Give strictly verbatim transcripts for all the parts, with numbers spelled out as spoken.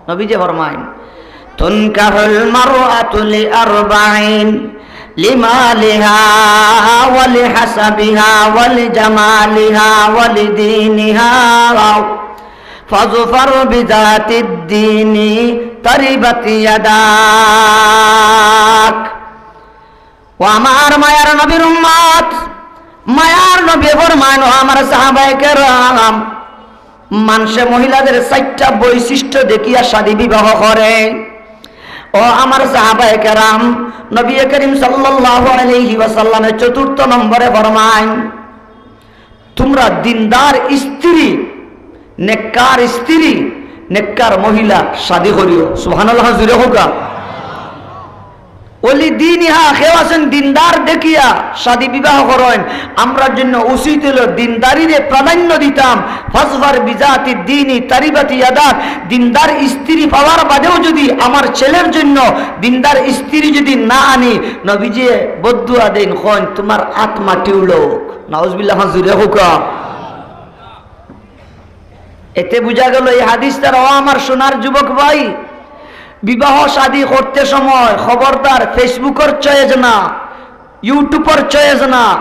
নবীজি ফরমাইন, "তুনকাহুল মারআতু লিআরবাইন, লিমালিহা ওয়া লিহাসাবিহা ওয়া লিজামালিহা ওয়া লিদীনিহা, ফাজফার বিযাতিদ দীনি তারিবাত ইয়াদাক।" ও আমার মায়ার নবীর উম্মত, মায়ার নবী ফরমাইন, ও আমার সাহাবায়ে কেরাম, মানষে মহিলাদের চাইরটা বৈশিষ্ট্য দেখিয়া শাদী বিবাহ করে। ও আমার সাহাবায়ে কেরাম, নবী করিম সাল্লাল্লাহু আলাইহি ওয়াসাল্লামে চতুর্থ নম্বরে ফরমাইন, "তুমরা দিনদার স্ত্রী, নেককার স্ত্রী, নেককার মহিলা শাদী করিও।" সুবহানাল্লাহ, জুরে কউক্কা। ওয়ালি দীনিহা, কেউ আছেন দিনদার দেখিয়া শাদী বিবাহ করইন, আমরার জন্য উচিত অইলো দিনদারিরে প্রাধান্য দিতাম। ফাজফার বিজাতি দীনি তারিবাত ইয়াদাক, দিনদার স্ত্রী পাওয়ার বাদেও যদি আমার ছেলের জন্য দিনদার স্ত্রী যদি না আনি, নবীজি বদদুয়া দেইন, কইন, "তুমার আত মাটি উড়উক।" নাউজুবিল্লাহ, জুরে কউক্কা। এতে বুঝা গেল এই হাদিস দ্বারা, ও আমার সোনার যুবক ভাই, বিবাহ শাদী করতে সময় খবরদার Facebook-অর choice না, YouTube-অর choice না,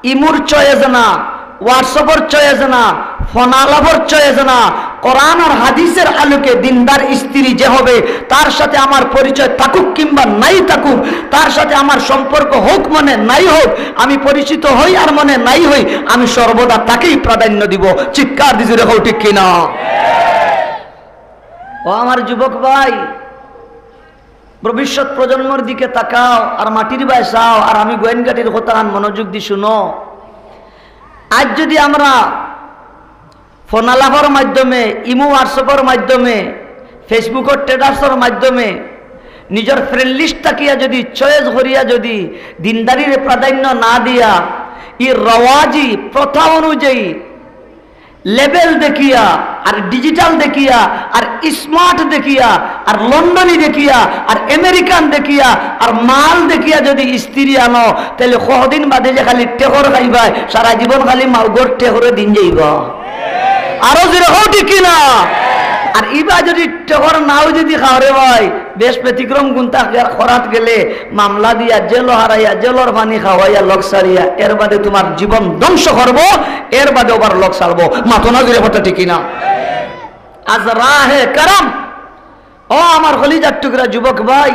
ইমুর choice না, WhatsApp-অর choice না, ফোন আলাপর choice না, কোরআন আর হাদিসের আলোকে দিনদার স্ত্রী যে হবে, তার সাথে আমার পরিচয় থাকুক কিংবা নাই থাকুক, তার সাথে আমার সম্পর্ক হোক মনে নাই হোক, আমি পরিচিত হই আর মনে নাই হই, আমি সর্বদা তাকেই প্রাধান্য দিব। চিৎকার দি জুরে কও, ঠিক কিনা? ও আমার যুবক ভাই, ভবিষ্যৎ প্রজন্মর দিকে তাকাও আর মাটির বায় চাও, আর আমি গোয়েনকাটির কথাখান মনোযোগ দি শুনো। আজ যদি আমরা ফোন আলাপর মাধ্যমে, ইমো WhatsApp-অর মাধ্যমে, Facebook-অর status-অর মাধ্যমে নিজর friend list থাকিয়া যদি choice করিয়া যদি দিনদারিরে প্রাধান্য না দিয়া, ই রওয়াজি প্রথা অনুযায়ী level দেখিয়া, আর digital দেখিয়া, আর smart দেখিয়া, আর লন্ডনি দেখিয়া, আর American দেখিয়া, আর মাল দেখিয়া যদি স্ত্রী আনো, তাইলে কদিন বাদে যে খালি টেকর খাইবায়, সারা জীবন খালি মাউগর টেকরে দিন যাইবা। আরো জুরে কও, ঠিক কিনা? আর ইবা যদি টেকর নাও যদি খাওরে ভাই, বেশ ব্যতিক্রম গুণ থাকলে আর খরাত গেলে মামলা দিয়া, জেল হারাইয়া, জেলর পানি খাওয়াইয়া, লগ ছাড়িয়া, এর বাদে তুমার জীবন ধ্বংস করবো, এর বাদে আবার লগ ছাড়বো। মাতো না জুরে কথা, ঠিক কিনা? আজ রাহে কারাম। ও আমার কলিজার টুকরা যুবক ভাই,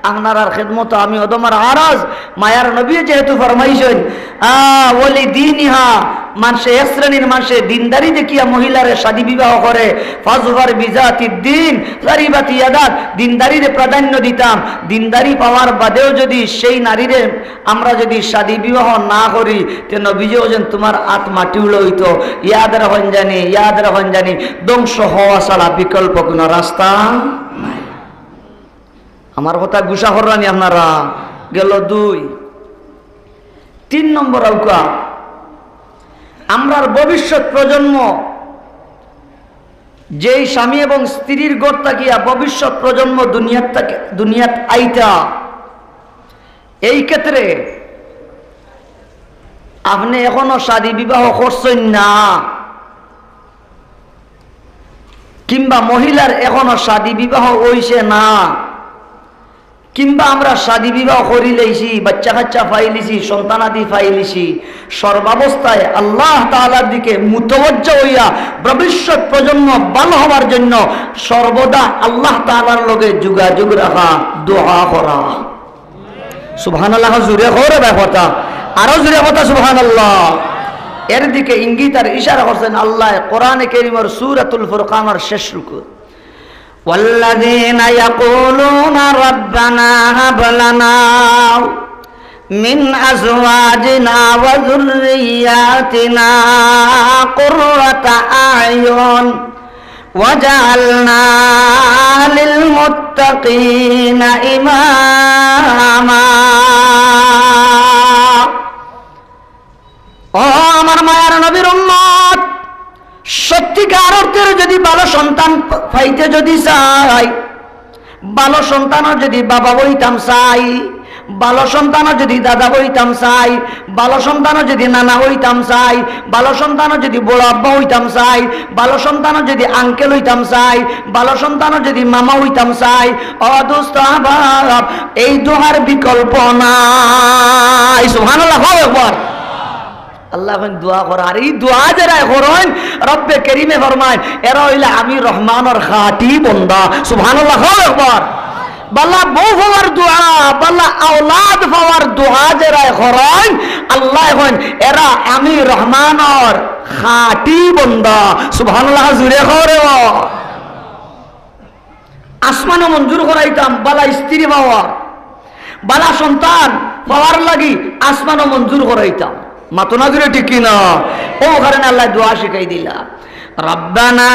আপনারার খেদমতো আমি অধমার আরাজ, মায়ার নবী যেহেতু ফরমাইছইন, আ, ওয়ালি দীনিহা, মানষে এক শ্রেণীর মানষে দিনদারি দেখিয়া মহিলারে শাদী বিবাহ করে, ফাজফার বিজাতি দ্বীন, তারিবাত ইয়াদাক, দিনদারিরে প্রাধান্য দিতাম। দিনদারি পাওয়ার বাদেও যদি সেই নারীরে আমরা যদি শাদী বিবাহ না করি, তে নবীজি কইছইন, তুমার আত মাটি উড়া অইতো। ইয়াদ রাখইন জানি, ইয়াদ রাখইন জানি, ধ্বংস হওয়া ছাড়া বিকল্প কোনো রাস্তা নাই। আমার কথা গুছা কররা নি আপনারা? গেল দুই। তিন নম্বর আউকা, আমরার ভবিষ্যৎ প্রজন্ম, যেই স্বামী এবং স্ত্রীর ঘর থাকিয়া ভবিষ্যৎ প্রজন্ম দুনিয়াত থাকি, দুনিয়াত আইতা, এই ক্ষেত্রে আপনে এখনো শাদী বিবাহ করছইন না, কিংবা মহিলার এখনো শাদী বিবাহ অইছে না, কিংবা আমরা শাদী বিবাহ করিলাইছি, বাচ্চা কাচ্চা পাইলিছি, সন্তানাদি পাইলিছি, সর্বাবস্থায় আল্লাহ তাআলার দিকে মুতওয়াজ্জা অইয়া ভবিষ্যৎ প্রজন্ম ভালো হওয়ার জন্য সর্বদা আল্লাহ তাআলার লগে যোগাযোগ রাখা, দোয়া করা। সুবহানাল্লাহ, জুরে কও রে ভাই কথা, আরো জুরে কথা সুবহানাল্লাহ। এর দিকে ইঙ্গিত আর ইশারা করছেন আল্লাহ কোরআনে কারীমর সূরাতুল ফুরকানর শেষ রুকু। والذين يقولون ربنا هب لنا من أزواجنا وذرياتنا قرة أعين واجعلنا للمتقين إماما। ও আমার মায়ার নবীর উম্মত, সত্যিকার অর্থের যদি ভালো সন্তান পাইতে যদি চাই, ভালো সন্তানর যদি বাবা অইতাম চাই, ভালো সন্তানর যদি দাদা অইতাম চাই, ভালো সন্তানর যদি নানা অইতাম চাই, ভালো সন্তানর যদি বড় আব্বা অইতাম চাই, ভালো সন্তানর যদি আঙ্কেল অইতাম চাই, ভালো সন্তানর যদি মামা অইতাম চাই, ও দোস্ত আহবাব, এই দোয়ার বিকল্প নাই। সুবহানাল্লাহ, কও একবার। আল্লায় কইন দোয়া কর, আর ই দোয়া যেরায় করইন, রব্বে করিমে ফরমাইন, এরা অইলা আমি রহমানর খাঁটি বন্দা। সুবহানাল্লাহ, কও একবার। বালা বউ পাওয়ার দোয়া, বালা আওলাদ পাওয়ার দোয়া যেরায় করইন, আল্লায় কইন, এরা আমি রহমানর খাঁটি বন্দা। সুবহানাল্লাহ, জুরে কও রে ও। আসমানো মঞ্জুর করাইতাম বালা স্ত্রী পাওয়ার, বালা সন্তান পাওয়ার লাগি আসমানো মঞ্জুর করাইতাম। মাতো না জুরে, ঠিক কি না? ও কারণে আল্লায় দোয়া শিখাই দিলা, "রব্বানা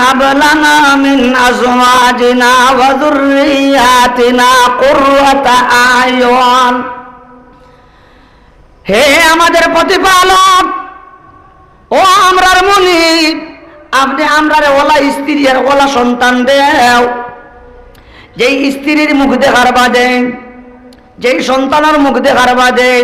হাব লানা মিন আজওয়াজিনা ওয়া যুররিয়াতিনা কুররাতা আয়ুন।" হে আমাদের প্রতিপালক, ও আমরার মুনিব, আপনে আমরারে ওলা স্ত্রী আর ওলা সন্তান দেও, যেই স্ত্রীর মুখ দেখার বাদে, যেই সন্তানর মুখ দেখার বাদে,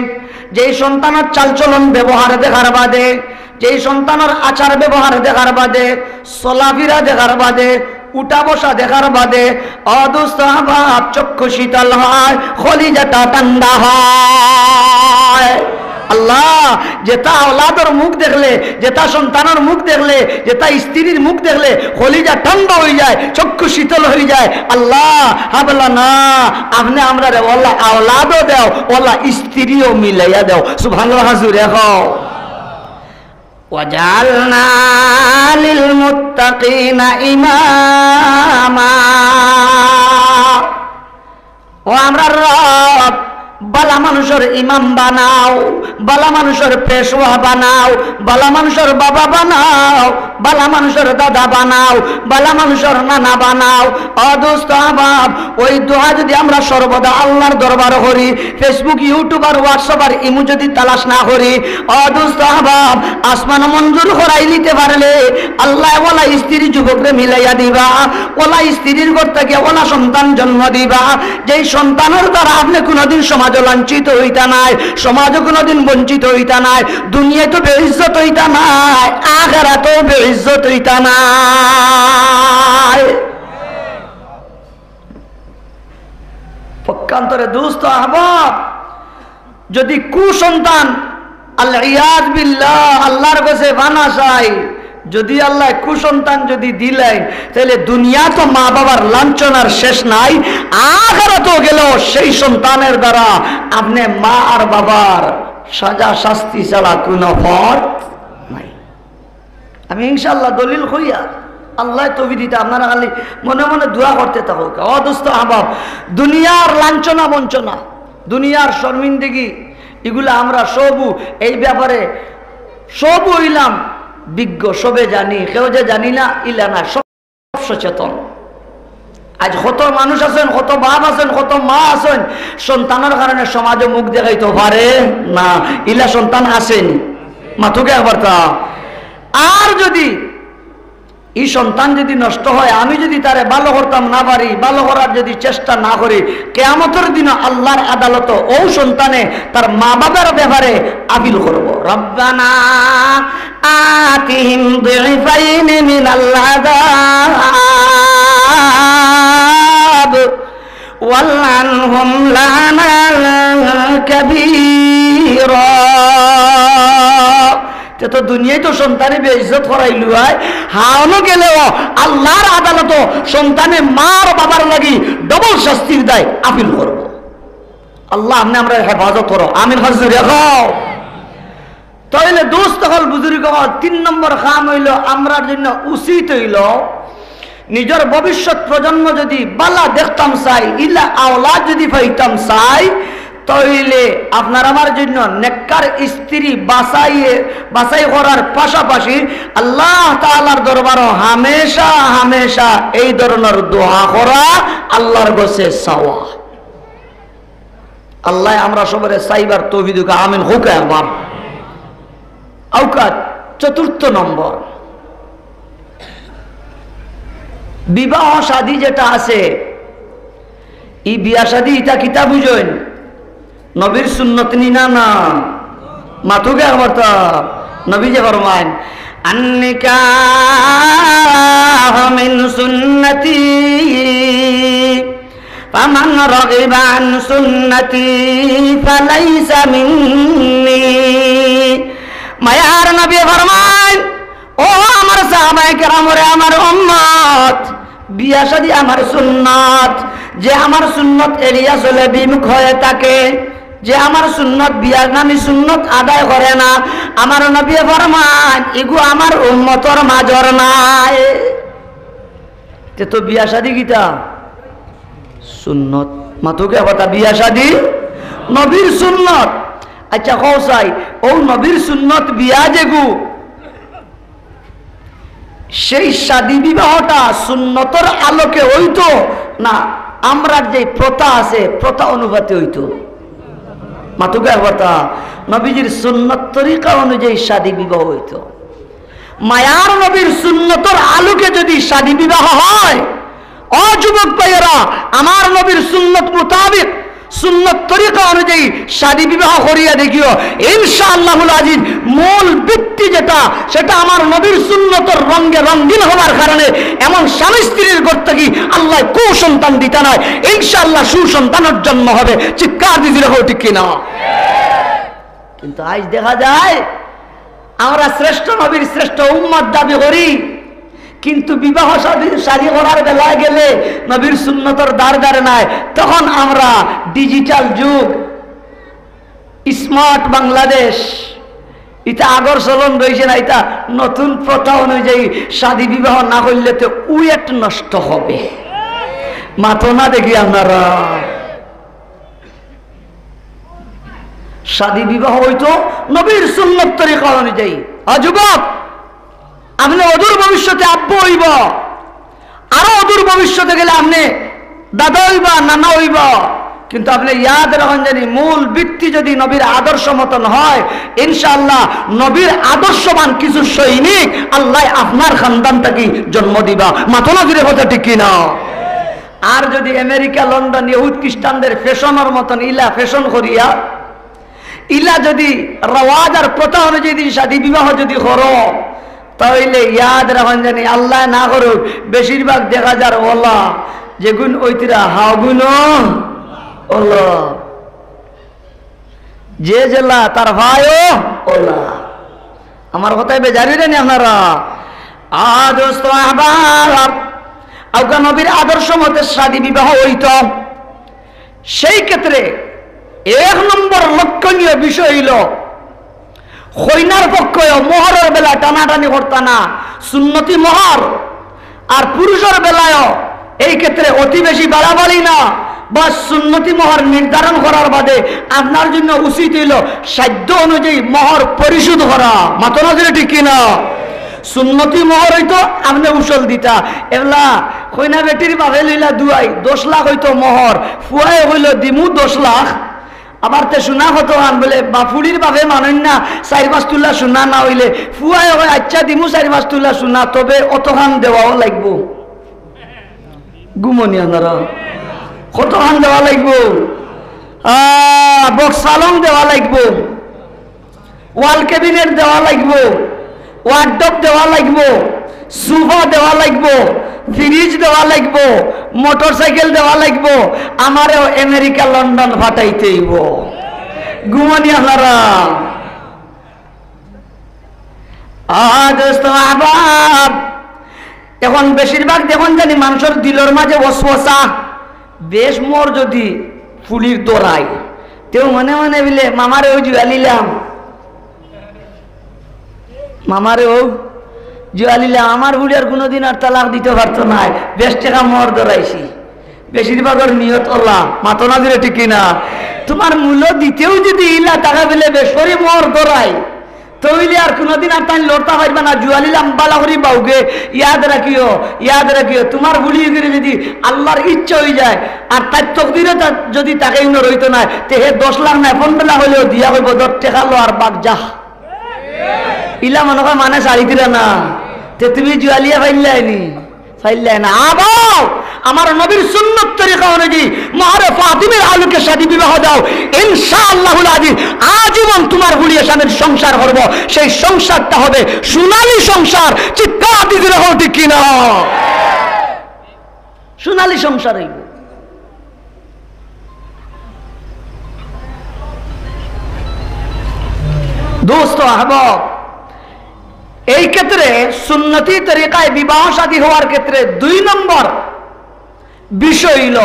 যেই সন্তানর চালচলন ব্যবহার দেখার বাদে, যেই সন্তানর আচার ব্যবহার দেখার বাদে, চলাফিরা দেখার বাদে, উঠা বসা দেখার বাদে, ও দোস্ত আহবাব, চক্ষু শীতল হয়, কলিজাটা ঠান্ডা হয়। আল্লাহ, যেটা আওলাদর মুখ দেখলে, যেটা সন্তানর মুখ দেখলে, যেটা স্ত্রীর মুখ দেখলে কলিজা ঠান্ডা অইযায়, চক্ষু শীতল অইযায়, আল্লাহ, হাব লানা, আপনে আমরারে ওলা আওলাদও দেও, ওলা স্ত্রীও মিলাইয়া দেও। সুবহানাল্লাহ, জুরে কও। ওয়াজআলনা লিল মুত্তাকিনা ইমামা। ও আমরার রব, বালা মানুষর ইমাম বানাও, বালা মানুষর পেশওয়া বানাও, বালা মানুষর বাবা বানাও, বালা মানুষর দাদা বানাও, বালা মানুষর নানা বানাও। ও দোস্ত আহবাব, ওই দোয়া যদি আমরা সর্বদা আল্লাহর দরবার করি, Facebook, YouTube আর WhatsApp আর ইমো যদি তালাশ না করি, ও দোস্ত আহবাব, আসমান মঞ্জুর করাই নিতে পারলে আল্লায় ওলা স্ত্রী যুবকরে মিলাইয়া দিবা, ওলা স্ত্রীর ঘর থাকি ওলা সন্তান জন্ম দিবা, যেই সন্তানর দ্বারা আপনে কুনুদিন সমাজো লাঞ্ছিত অইতা নায়, সমাজো কুনুদিন বঞ্চিত অইতা নায়, দুনিয়াত তো বেইজ্জত অইতা নায়, আখেরাতও বেইজ্জত অইতা নায়। পক্ষান্তরে দোস্ত আহবাব, যদি কুসন্তান, আল ইয়াজ বিল্লাহ, আল্লাহর কাছে পানা চাই, যদি আল্লায় কুসন্তান যদি দিলাইন, তাইলে দুনিয়াত তো মা বাবার লাঞ্ছনার শেষ নাই, আখেরাতো গেলেও সেই সন্তানের দ্বারা আপনে মা আর বাবার সাজা শাস্তি ছাড়া কুনু পথ নাই। আমি ইনশাআল্লাহ দলিল কইয়ার, আল্লায় তৌফিক দিতা, আপনারা খালি মনে মনে দোয়া করতে থাকউক্কা। ও দোস্ত আহবাব, দুনিয়ার লাঞ্ছনা বঞ্চনা, দুনিয়ার শর্মিন্দেগি, ইগুলা আমরা সবউ, এই ব্যাপারে সবউ অইলাম বিজ্ঞ, সবে জানি, কেউ যে জানি না ইলা না, সব সচেতন। আইজ কত মানুষ আছইন, কত বাপ আছইন, কত মা আছইন, সন্তানর কারণে সমাজো মুখ দেখাইতো পারে না, ইলা সন্তান আছেনি? মাতুক্কা একবার তা। আর যদি ই সন্তান যদি নষ্ট হয়, আমি যদি তারে ভালো করতাম না পারি, ভালো করার যদি চেষ্টা না করি, কিয়ামতর দিন আল্লাহর আদালতো অউ সন্তানে তার মা বাবার ব্যাপারে আপিল করবো, রব্বানা আতিহিম দিফাইনি মিনাল আযাব ওয়ালআনহুম লানান কাবীরা। তে তো দুনিয়াত তো সন্তানে বেইজ্জত করাইলু অয়, হাওনো গেলেও আল্লাহর আদালতো সন্তানে মার বাবার লাগি ডবল শাস্তির দায় আপিল করবো। আল্লাহ, আপনে আমরার হেফাজত করো, আমিন। হাত জুরে কও। তাইলে দোস্ত অকল, বুজুর্গ অকল, তিন নম্বর কাম অইলো, আমরার জন্য উচিত অইলো, নিজর ভবিষ্যৎ প্রজন্ম যদি বালা দেখতাম চাই, ইলা আওলাদ যদি পাইতাম চাই, তাইলে আপনার আমার জন্য নেককার স্ত্রী বাছাই, বাছাই করার পাশাপাশি আল্লাহ তাআলার দরবারো হামেশা হামেশা এই ধরনর দোয়া করা, আল্লাহর গেছে চাওয়া। আল্লায় আমরা সবরে চাইবার তৌফিক দেউক্কা, আমিন কউক্কা একবার। অউক্কা, চতুর্থ নম্বর, বিবাহ শাদী যেটা আছে, ই বিয়া শাদী ইটা কিতা বুঝইন? নবীর সুন্নত নি না না? মাতুক্কা একবার তা। নবীজি ফরমাইন, "আন-নিকাহু মিন সুন্নতি, ফামান রাগিবা আন সুন্নতি ফালাইসা মিন্নি।" মায়ার নবী ফরমাইন, "ও আমার সাহাবায়ে কেরাম, ওরে আমার উম্মত, বিয়া শাদী আমার সুন্নত। যে আমার সুন্নত এড়িয়া চলে, বিমুখ হয়ে থাকে, যে আমার সুন্নত, বিয়ার নামে সুন্নত আদায় করে না, আমার নবী ফরমাইন, ইগু আমার উম্মতর মাজর নায়।" তে তো বিয়া শাদী কিতা? সুন্নত। মাতুক্কা একবার তা, বিয়া শাদী নবীর সুন্নত। আচ্ছা, কও চাই, অউ নবীর সুন্নত বিয়া যেগু, সেই শাদী বিবাহটা সুন্নতর আলোকে অইতো না আমরার যে প্রথা আছে, প্রথা অনুপাতে অইতো? মাতুক্কা একবার তা, নবীজির সুন্নত তরিকা অনুযায়ী শাদী বিবাহ অইতো। মায়ার নবীর সুন্নতর আলোকে যদি শাদী বিবাহ হয়, ও যুবক ভাইয়েরা, আমার নবীর সুন্নত মোতাবেক, সুন্নত তরিকা অনুযায়ী শাদী বিবাহ করিয়া দেখিও, ইনশাআল্লাহুল আজিজ মূল ভিত্তি যেটা, সেটা আমার নবীর সুন্নতর রঙে রঙিন হওয়ার কারণে এমন স্বামী স্ত্রীর ঘর থাকি আল্লায় কুসন্তান দিতা নায়, ইনশাআল্লাহ সুসন্তানর জন্ম হবে। চিৎকার দি জোরে কও ঠিক কিনা? কিন্তু আইজ দেখা যায় আমরা শ্রেষ্ঠ নবীর শ্রেষ্ঠ উম্মত দাবি করি, কিন্তু বিবাহ শাদী, শাদী করার বেলায় গেলে নবীর সুন্নতর দ্বার দ্বারে নাই। তখন আমরা ডিজিটাল যুগ, স্মার্ট বাংলাদেশ, ইতা আগর চলন রইছে না, ইতা নতুন প্রথা অনুযায়ী শাদী বিবাহ না করলে তো ওয়েট নষ্ট হবে। মাতো না দেখি আপনারা। শাদী বিবাহ অইতো নবীর সুন্নত তরিকা অনুযায়ী। আর যুবক, আপনে অদূর ভবিষ্যতে আব্বা অইবা, আরো অদূর ভবিষ্যতে গেলে আপনে দাদা অইবা, নানা অইবা, কিন্তু আপনে ইয়াদ রাখইন জানি মূল ভিত্তি যদি নবীর আদর্শ মতন হয়, ইনশাআল্লাহ নবীর আদর্শবান কিছু সৈনিক আল্লায় আপনার খানদান থাকি জন্ম দিবা। মাতো না জোরে কথা ঠিক কিনা? আর যদি আমেরিকা, লন্ডন, ইহুদ খ্রিস্টানদের ফ্যাশনর মতন ইলা ফ্যাশন করিয়া, ইলা যদি রেওয়াজ আর প্রথা অনুযায়ী যদি শাদী বিবাহ যদি করো, তাইলে ইয়াদ রাখইন জানি আল্লায় না করুক, বেশিরভাগ দেখা যার অলা, যেগুন অইতরা হাগুন অলা। যে যেলা তার ভাইও অলা। আমার কথায় বেজার অইরা নি আপনারা? আ দোস্ত আহবাব, আউকা নবীর আদর্শ মতে শাদী বিবাহ অইতো। সেই ক্ষেত্রে এক নম্বর লক্ষণীয় বিষয় অইলো, কইনার পক্ষেও মোহরর বেলা টানাটানি করতা না, সুন্নতি মোহর। আর পুরুষর বেলায়ও এই ক্ষেত্রে অতি বেশি বাড়াবাড়ি না, বা সুন্নতি মোহর নির্ধারণ করার বাদে আপনার জন্য উচিত অইলো সাধ্য অনুযায়ী মোহর পরিশোধ করা। মাতো না জোরে ঠিক কিনা? সুন্নতি মোহর অইতো আপনে উসল দিতা। এবলা কইনা বেটির বাপে লইলা দুয়াই, দশ লাখ অইতো মোহর, ফুয়ায় কইলো দিমু দশ লাখ, আবার তে সোনা কতখান? বলে, বা ফুড়ির বাপে মানইন না, চাইর পাঁচ তুলা সোনা না অইলে। ফুয়ায় কয়, "আচ্ছা, দিমু চাইর পাঁচ তুলা সোনা, তবে অতখান দেওয়াও লাগবো।" ঘুমো নি আপনারা? কতখান দেওয়া লাগবো? আ, বক্স পালং দেওয়া লাগবো, ওয়াল ক্যাবিনেট দেওয়া লাগবো, ওয়ার্ডরোব দেওয়া লাগবো, সোফা দেওয়া লাগবো, ফ্রিজ দেওয়া লাগবো, মোটরসাইকেল দেওয়া লাগবো, আমারেও আমেরিকা লন্ডন ফাটাইতে অইবো। ঘুমো নি আপনারা? আ দোস্ত আহবাব, এখন বেশিরভাগ দেখইন জানি মানষর দিলর মাঝে ওয়াসওয়াসা, বেশ মোর যদি ফুড়ির দরাই, তেউ মনে মনে বলে, "মামারে অউ জুয়ালিলাম।" মামারে অউ জুয়ালিলাম, আমার ফুড়ি আর কুনুদিন আর তালাক দিতো পারতো নায়, বেশ টেকা মোহর দরাইছি। বেশিরভাগর নিয়ত অলা, মাতো না জোরে ঠিক কিনা? তুমার মূল্য দিতেউ যদি ইলা টাকা পেলে বেশ করি মোহর দরাই, তইলে আর কুনুদিন আর তাইন লড়তা পারবা না। জুয়ালিলাম বালা করি বাউগে, ইয়াদ রাখিও, ইয়াদ রাখিও, তুমার ফুড়ি অইগেরে যদি আল্লার ইচ্ছা অইযায়, আর তাইর তকদিরে তা-, যদি তাকে ইনো রইতো নায়, তে হে দশ লাখ নায়, পনরো লাখ অইলেও দিয়া কইবো, "ধর টেকা ল আর বাগ যা।" ইলা মনো কয় মানে ছাড়ি দিরা না, তে তুমি জুয়ালিয়া পাইলায় নি? পাইলায় না। আবাও, আমার নবীর সুন্নত তরিকা অনুযায়ী মোহরে ফাতিমির আলোকে শাদী বিবাহ দাও, ইনশাআল্লাহুল আজিজ আজীবন তোমার ফুড়িয়ে স্বামীর সংসার করব, সেই সংসারটা হবে সোনালী সংসার। চিৎকার দি জোরে কও ঠিক কিনা? সোনালী সংসার অইব। দোস্ত আহবাব, এই ক্ষেত্রে সুন্নতি তরিকায় বিবাহ শাদী হওয়ার ক্ষেত্রে দুই নম্বর বিষয় অইল,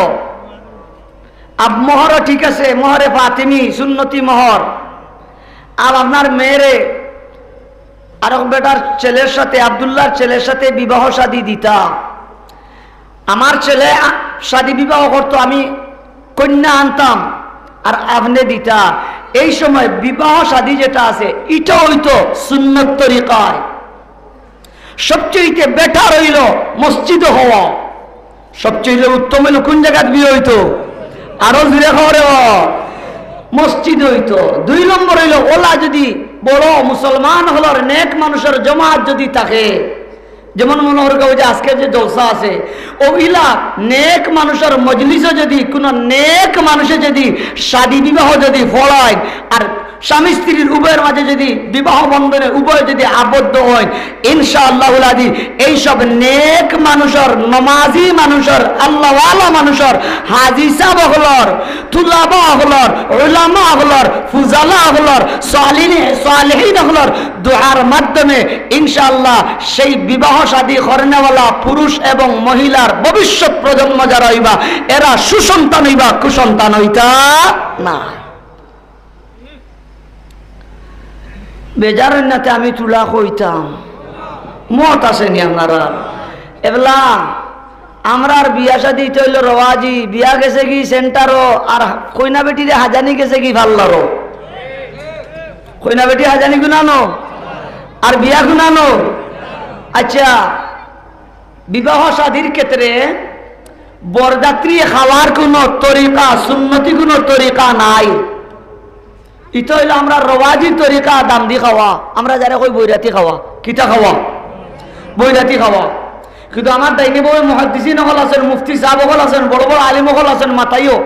আব মোহরও ঠিক আছে, মোহরে ফাতিমি, সুন্নতি মোহর, আর আপনার মেয়েরে আরক বেটার ছেলের সাথে, আব্দুল্লাহর ছেলের সাথে বিবাহ শাদী দিতা। আমার ছেলে আ-, শাদী বিবাহ করতো, আমি কন্যা আনতাম আর আপনে দিতা। এই সময় বিবাহ শাদী যেটা আছে, ইটা অইতো সুন্নত তরিকায়। সবচেয়ে বেটার অইল মসজিদো হওয়া। সবচেয়ে উত্তম অইল কোন জাগাত বিয়া অইতো? আরো জোরে কও রে বা। মসজিদো অইতো। দুই নম্বর অইল, অলা যদি বড় মুসলমান অকলর, নেক মানুষর জমাত যদি থাকে, যেমন মনে করো যে আজকে যে জলসা আছে, অউ ইলা নেক মানুষর মজলিসো যদি কোনো নেক মানুষে যদি শাদী বিবাহ যদি পড়ায়, আর স্বামী স্ত্রীর উভয়ের মাঝে যদি বিবাহ বন্ধনে উভয় যদি আবদ্ধ হয়, ইনশাআল্লাহুল আজিজ এইসব নেক মানুষর, নমাজি মানুষর, আল্লাহওয়ালা মানুষর, হাজি সাহেব অকলর, তুলাবা অকলর, উলামা অকলর, ফুজালা অকলর, সালিহিন, সালিহিন অকলর দোয়ার মাধ্যমে ইনশাআল্লাহ সেই বিবাহ শাদী করনেওয়ালা পুরুষ এবং মহিলার ভবিষ্যৎ প্রজন্ম যারা অইবা, এরা সুসন্তান অইবা, কুসন্তান অইতা না। বেজার অইন্নাতে আমি তুলা কইতাম, মত আছে নি আপনারা? এবলা আমরার বিয়া শাদী ইতা অইল রওয়াজি, বিয়া গেছে কি সেন্টারো, আর কইনা বেটিরে হাজানি গেছে কি পার্লারো। কইনা বেটি হাজানি গুনানো, আর বিয়া গুনানো। আচ্ছা, বিবাহ শাদীর ক্ষেত্রে বরযাত্রী খাওয়ার কোনো তরিকা, সুন্নতি কোনো তরিকা নাই। ইতা অইল আমরা রওয়াজি তরিকা, দাম দি খাওয়া। আমরা যারা কই বৈরাতি খাওয়া, কিতা খাওয়া? বৈরাতি খাওয়া। কিন্তু আমার ডাইনে বামে মুহাদ্দিসিন অকল আছেন, মুফতি সাহেব অকল আছেন, বড় বড় আলিম অকল আছেন, মাতাইও।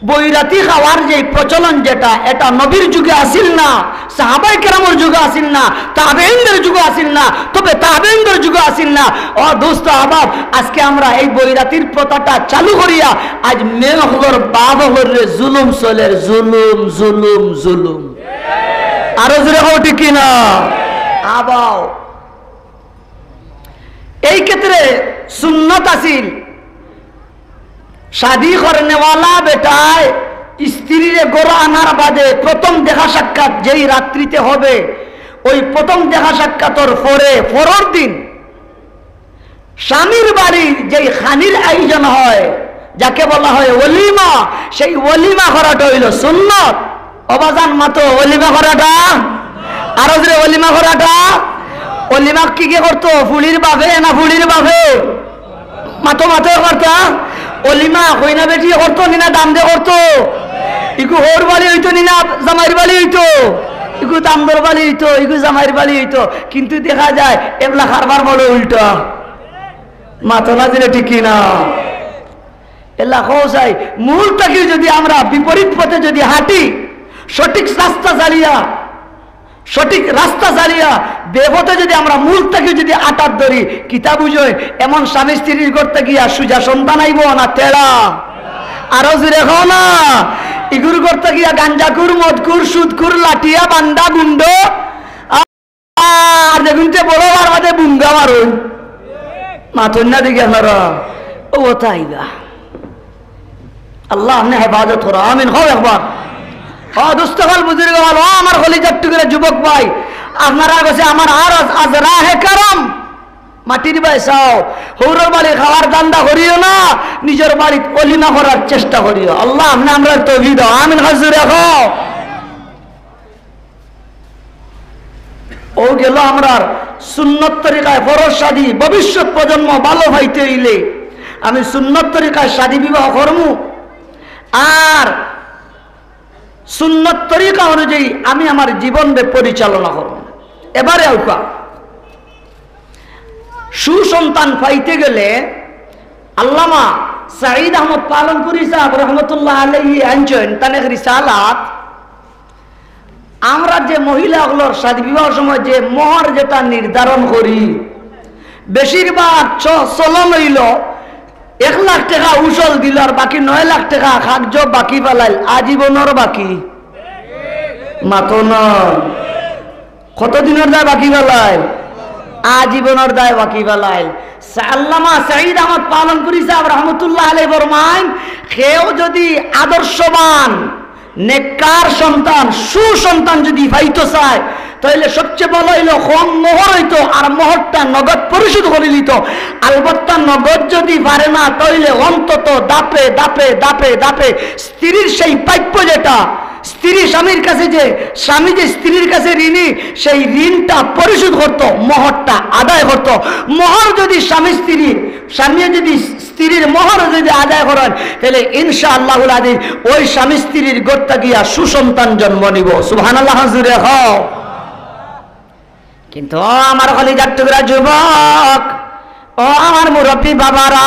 বৈরাতি খাওয়ার যে প্রচলন যেটা, এটা নবীর যুগে আসিল না, সাহাবায়ে কেরামর যুগে আসিল না, তাবেঈনদের যুগে আসিল না, তবে তাবেঈনদের যুগে আসিল না। ও দোস্ত আহবাব, আজকে আমরা এই বৈরাতির প্রথাটা চালু করিয়া আজ মেয়ে অকলর বাপ অকলরে জুলুম চলের, জুলুম, জুলুম, জুলুম। আরো জোরে কও ঠিক কিনা? আবাও। এই ক্ষেত্রে সুন্নত আছিল, শাদী করনেওয়ালা বেটায় স্ত্রীরে ঘরো আনার বাদে প্রথম দেখা সাক্ষাৎ যেই রাত্রিতে হবে, ওই প্রথম দেখা সাক্ষাৎর পরে, পরর দিন স্বামীর বাড়ির যেই খানির আয়োজন হয়, যাকে বলা হয় ওলিমা, সেই ওলিমা করাটা অইল সুন্নত। ও বাজান মাতো, ওলিমা করাটা, আরো জোরে, ওলিমা করাটা। ওলিমা কিগে করতো? ফুড়ির বাপে না ফুড়ির বাপে? মাতো, মাতো করতা। ওলিমা কইনা বেটিয়ে করতো নি না দামদে করতো? ইগু হউর বাড়ি অইতো নি না জামাইর বাড়ি অইতো? ইগু দামদর বাড়ি অইতো, ইগু জামাইর বাড়ি অইতো। কিন্তু দেখা যায় এবলা কারবার বড় উল্টা। মাতো না দিলে ঠিক কি না? এলা কও চাই, মূল থাকি যদি আমরা বিপরীত পথে যদি হাঁটি, সঠিক রাস্তা ছাড়িয়া, সঠিক রাস্তা ছাড়িয়া বেপথে যদি আমরা মূল থাকি যদি আটাত ধরি, কিতা বুঝই? এমন স্বামী স্ত্রীর ঘর থাকি আর সুজা সন্তান আইব না তেড়া? আরো জোরে কও না। ইগুর ঘর থাকি আর গাঞ্জাখুর, মদখুর, সুদখুর, লাঠিয়া, বান্দা, গুন্ড, আর দেখুন তে বড় বার বাদে বুঙ্গা মারুন। মাতইন না দেখি আপনারা। ও তাইবা। আল্লাহ আপনে হেফাজত করো। আমিন। কও একবার। ও দোস্ত অকল, বুজুর্গ অকল, ও আমার কলিজার টুকরা যুবক ভাই, আপনারা গেছে আমার আর আজ, আজ রাহে কারাম। মাটির বায় চাও, হউরর বাড়ি খাওয়ার ধান্দা করিও না, নিজর বাড়িত অলিমা করার চেষ্টা করিও। আল্লাহ আপনে আমরারে তৌফিক দাও। আমিন। হাজুর রাখো। ও গেল আমরার সুন্নত তরিকায় ফরজ শাদী, ভবিষ্যৎ প্রজন্ম ভালো পাইতে অইলে আমি সুন্নত তরিকায় শাদী বিবাহ করমু, আর সুন্নত তরিকা অনুযায়ী আমি আমার জীবনরে পরিচালনা করমু। এবারে আউকা সুসন্তান পাইতে গেলে আল্লামা সাঈদ আহমদ পালনপুরী সাহেব রহমতুল্লাহ আলাইহি আনছইন তান এক রিসালাত, আমরা যে মহিলা অকলর শাদী বিবাহর সময় যে মোহর যেটা নির্ধারণ করি, বেশিরভাগ চ-, চলন অইলো এক লাখ টেকা উসল দিল আর বাকি নয় লাখ টেকা কাগজো বাকি ফালাইল, আজীবনর বাকি। মাতো না। কত দিনর দায় বাকি ফালাইল? আজীবনর দায় বাকি ফালাইল। সা-, আল্লামা সাঈদ আহমদ পালনপুরী সাহেব রহমতুল্লাহ আলাইহি ফরমাইন, কেউ যদি আদর্শবান, নেককার সন্তান, সুসন্তান যদি পাইতো চায়, তাইলে সবচেয়ে ভালা অইলো কম মোহর অইতো, আর মোহরটা নগদ পরিশোধ করি দিতো। আলবত্তা নগদ যদি পারে না, তাইলে অন্তত ধাপে ধাপে, ধাপে ধাপে স্ত্রীর সেই প্রাপ্য যেটা, স্ত্রী স্বামীর কাছে যে, স্বামী যে স্ত্রীর কাছে ঋণী, সেই ঋণটা পরিশোধ করতো, মোহরটা আদায় করতো। মোহর যদি স্বামী স্ত্রী, স্বামী যদি স্ত্রীর মোহর যদি আদায় করেন, তাইলে ইনশাআল্লাহুল আজিজ ওই স্বামী স্ত্রীর ঘর থাকিয়া সুসন্তান জন্ম নিবো। সুবহানাল্লাহ, জোরে কও। কিন্তু ও আমার কলিজার টুকরা যুবক, ও আমার মুরব্বী বাবারা,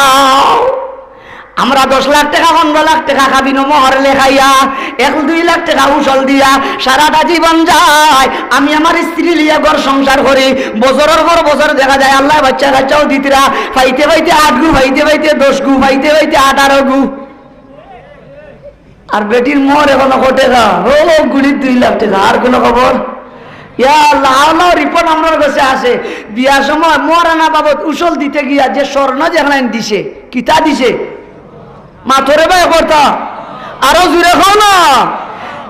আমরা দশ লাখ টেকা, পনরো লাখ টেকা কাবিনো মোহর লেখাইয়া, এক দুই লাখ টেকা উসল দিয়া সারাটা জীবন যায়। আমি আমার স্ত্রী লইয়া ঘর সংসার করি, বছরর পর বছর দেখা যায় আল্লায় বাইচ্চা কাইচ্চাও দিতরা, পাইতে পাইতে আটগু, পাইতে পাইতে দশগু, পাইতে পাইতে আঠারোগু। আর বেটির মোহর এখনো কয় টেকা, ও গুড়ির দুই লাখ টেকা, আর কোনো খবর? ইয়া আল্লাহ, আল্লাহ, রিপোর্ট আমরার কাছে আছে। বিয়ার সময় মোহরানা বাবদ উসল দিতে গিয়া যে স্বর্ণ যেখানে দিছে, কিতা দিছে? মাতরে ভাই কথা, আরো জোরে কও না।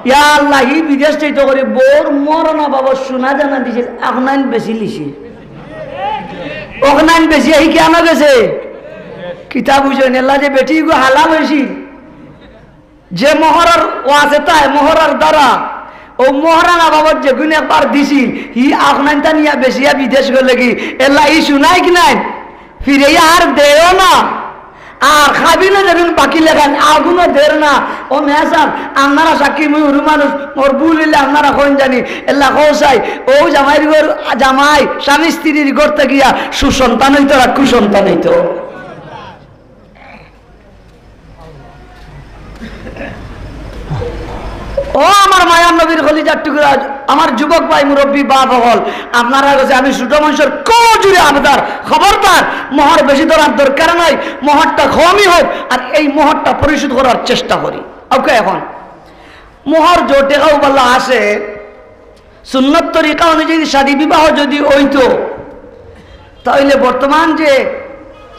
ইয়া আল্লাহ, হি বিদেশ থাকি করি বউর মোহরানা বাবদ সোনা জানা দিছিল, অখনাইন বেশি লিছে। অখনাইন বেশি, হি কেন গেছে? কিতা বুঝইন, এল্লা যে বেটি গো হালাল অইছিল, যে মোহরর ওয়াসিতায়, মোহরর দ্বারা, ও মোহরানা বাবদ যেগুন একবার দিছিল, হি অখনাইনতা নিয়া বেশিয়া বিদেশ গেলগি, এল্লা ই সোনাইক নাইন, ফিরাইয়া আর দেও না। আর কাবিনো যেগুন বাকি লেখাইন, অগুনও দের না। ও মেসাব, আপনারা সাক্ষী, মুই হুরু মানুষ, মোর ভুল অইলে আপনারা কইন জানি, এল্লা কও চাই, ও জামাইর ঘর, জামাই, স্বামী স্ত্রীর ঘর থাকিয়া সুসন্তান অইতো আর কুসন্তান অইতো। ও আমার মায়ার নবীর কলিজার টুকরা, আমার যুবক ভাই, মুরব্বী বাপ অকল, আপনারার কাছে আমি ছোট মানুষর কও জুরে আবদার, খবরদার, মোহর বেশি ধরার দরকার নাই, মোহরটা কমই হোক, আর এই মোহরটা পরিশোধ করার চেষ্টা করি। ওকে, এখন মোহর যে টেকাও বালা আছে, সুন্নত তরিকা অনুযায়ী শাদী বিবাহ যদি অইতো, তাইলে বর্তমান যে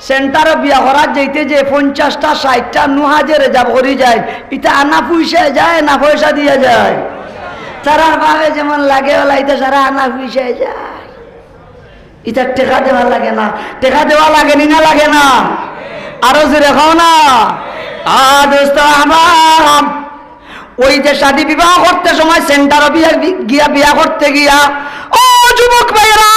সেন্টারো বিয়া করার যাইতে যে পঞ্চাশটা, ষাইটটা নুহা যে রিজার্ভ করি যায়, ইতা আনা পয়সায় যায় না পয়সা দিয়া যায়? তারার ভাবে যেমন লাগে ওলা, ইতা সারা আনা পয়সায় যায়। ইতা টেকা দেওয়া লাগে না, টেকা দেওয়া লাগে নি না লাগে না? আরো জোরে কও না। আ, দোস্ত আমার, ওই যে শাদী বিবাহ করতে সময় সেন্টারো বিয়া, বি-, গিয়া বিয়া করতে গিয়া, ও যুবক ভাইরা,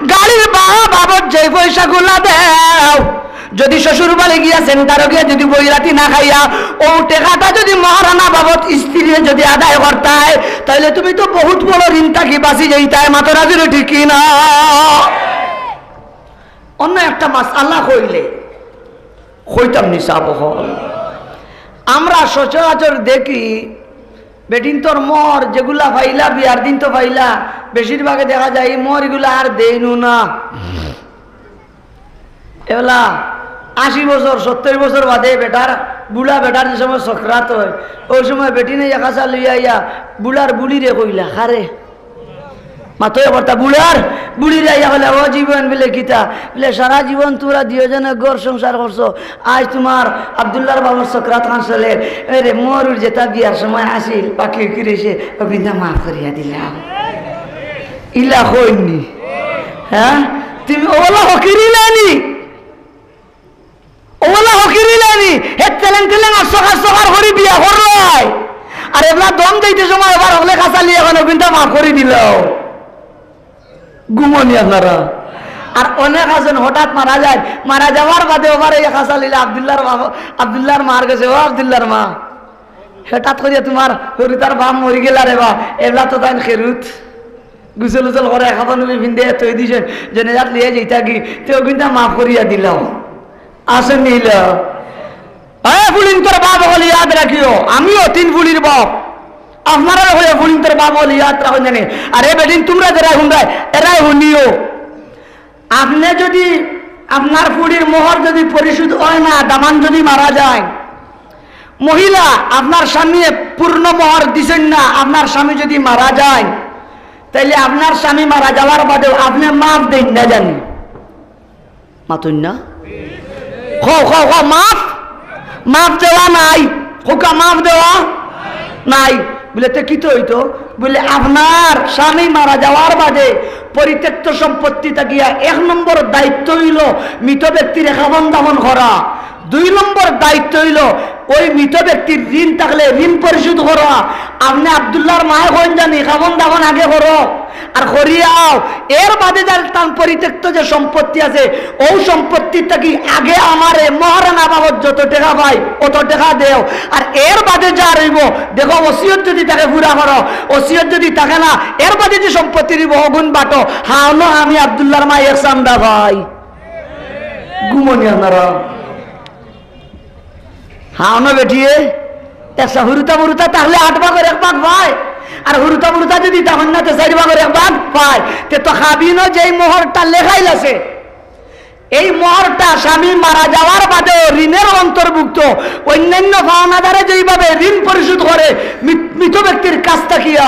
গাড়ির ভাড়া বাবদ যে পয়সাগুলা দেও, যদি শ্বশুর বাড়ি গিয়া সেন্টারো গিয়া যদি বইরাতি না খাইয়া, ও টেকাটা যদি মহারানা বাবদ স্ত্রীরে যদি আদায় করতায়, তাইলে তুমি তো বহুত বড় ঋণ থাকি বাঁচি যাইতায়, মাতরা জোরে ঠিক কি না? অন্য একটা মাসআলা কইলে কইতাম নি সাব অকল। আমরা সচরাচর দেখি, বেটিন্তর মোহর যেগুলা পাইলা, বিয়ার দিন তো পাইলা, বেশিরভাগে দেখা যায় এই মোহর ইগুলা আর দেইনও না। এগুলা আশি বছর, সত্তইর বছর বাদে বেটার, বুড়া বেটার যে সময় সকরাত অয়, ওই সময় বেটিনে এক কাছা লইয়া আইয়া বুড়ার বুড়িরে কইলা, "কারে?" মাতইন কর্তা, বুড়ার বুড়িরে আইয়া কইলা, "ও জীবন," বলে, "কিতা?" বলে, "সারা জীবন তুমরা দুইওজনে ঘর সংসার করছো, আইজ তুমার আব্দুল্লার বাবার সকরাত খান চলের, এরে মরুর যেটা বিয়ার সময় আছিল, বাকি কি রইছে, অগুইনতা মাফ করিয়া দিলাম।" ইলা কইন নি? হ্যাঁ? তুমি অলা ফকির ইলা নি? অলা ফকির ইলা নি? হে তেলেং তেলেং আর সকার সকার করি বিয়া করলাই। আর এবলা দম দিতে সময় এবার হকলে কাছা লইয়া কইন, "অগুইনতা মাফ করি দিলাও।" ঘুমো নি আপনারা? আর অনেক আছইন হঠাৎ মারা যাইন, মারা যাওয়ার বাদে ওবার এই কাছা লইলা আব্দুল্লার বাবা, আব্দুল্লার মার গেছে, "ও আব্দুল্লার মা, হঠাৎ করিয়া তুমার হরিতার বাপ মরি গেলা রে বা, এবলা তো তাইন খেরুত, গোসল উসল করে, কাফন উফি ফিন্দে থই দিছইন, জেনাজাত লইয়া যাইতা গি, তে অগুইনতা মাফ করিয়া দিলাও।" আছে নি ইলা? এ ফুড়িন্তর বাপ অকল, ইয়াদ রাখিও, আমিও তিন ফুড়ির বাপ। আপনারারে কইয়া ফুড়িন্তর বাপ অকল ইয়াদ রাখইন জানি। আরে বেটিন, তুমরা যেরায় হুনরায়, এরায় হুনিও। আপনে যুদি আপনার ফুড়ির মোহর যুদি পরিশোধ অয় না, দামান যুদি মারা যায়, মহিলা, আপনার স্বামীয়ে পূর্ণ মোহর দিছইন না, আপনার স্বামী যুদি মারা যায়, তাইলে আপনার স্বামী মারা যাওয়ার বাদেও আপনে মাফ দেইন না জানি। মাতইন না? কও, কও, কও, মাফ? মাফ দেওয়া নাই। কউক্কা, মাফ দেওয়া নাই। বুলে, "তে কিতা অইতো?" বুলে, "আপনার স্বামী মারা যাওয়ার বাদে পরিত্যক্ত সম্পত্তি থাকিয়া এক নম্বর দায়িত্ব অইলো মৃত ব্যক্তিরে কাফন দাফন করা, দুই নম্বর দায়িত্ব অইলো ওই মৃত ব্যক্তির ঋণ থাকলে ঋণ পরিশোধ করা।" আপনে আব্দুল্লাহর মায়ে কইন জানি, কাফন দাফন আগে করো, আর করিয়াও, এর বাদে যার তান পরিত্যক্ত যে সম্পত্তি আছে, অউ সম্পত্তির থাকি আগে আমারে মহারানা বাবদ যত টেকা পাই, অত টেকা দেও। আর এর বাদে যা রইবো, দেখো, ওসিয়ত যুদি থাকে পুরা করো, ওসিয়ত যুদি থাকে না, এর বাদে যে সম্পত্তি রইবো, অগুন বাটো। হাওনো আমি আব্দুল্লাহর মায়ে এক চান্দা পাই। ঘুমো নি আপনারা? হাওনো বেটিয়ে, একসা হুরুতা মুরুতা থাকলে আট ভাগর এক ভাগ পায়, আর হুরুতা মুরুতা যুদি তখন না, তে চাইর ভাগর এক ভাগ পায়। তে তো কাবিনো যেই মোহরটা লেখাইল আছে, এই মোহরটা স্বামী মারা যাওয়ার বাদেও ঋণের অন্তর্ভুক্ত। অন্যান্য পাওনাদারে যেইভাবে ঋণ পরিশোধ করে মৃত-, মৃত ব্যক্তির কাছ থাকিয়া,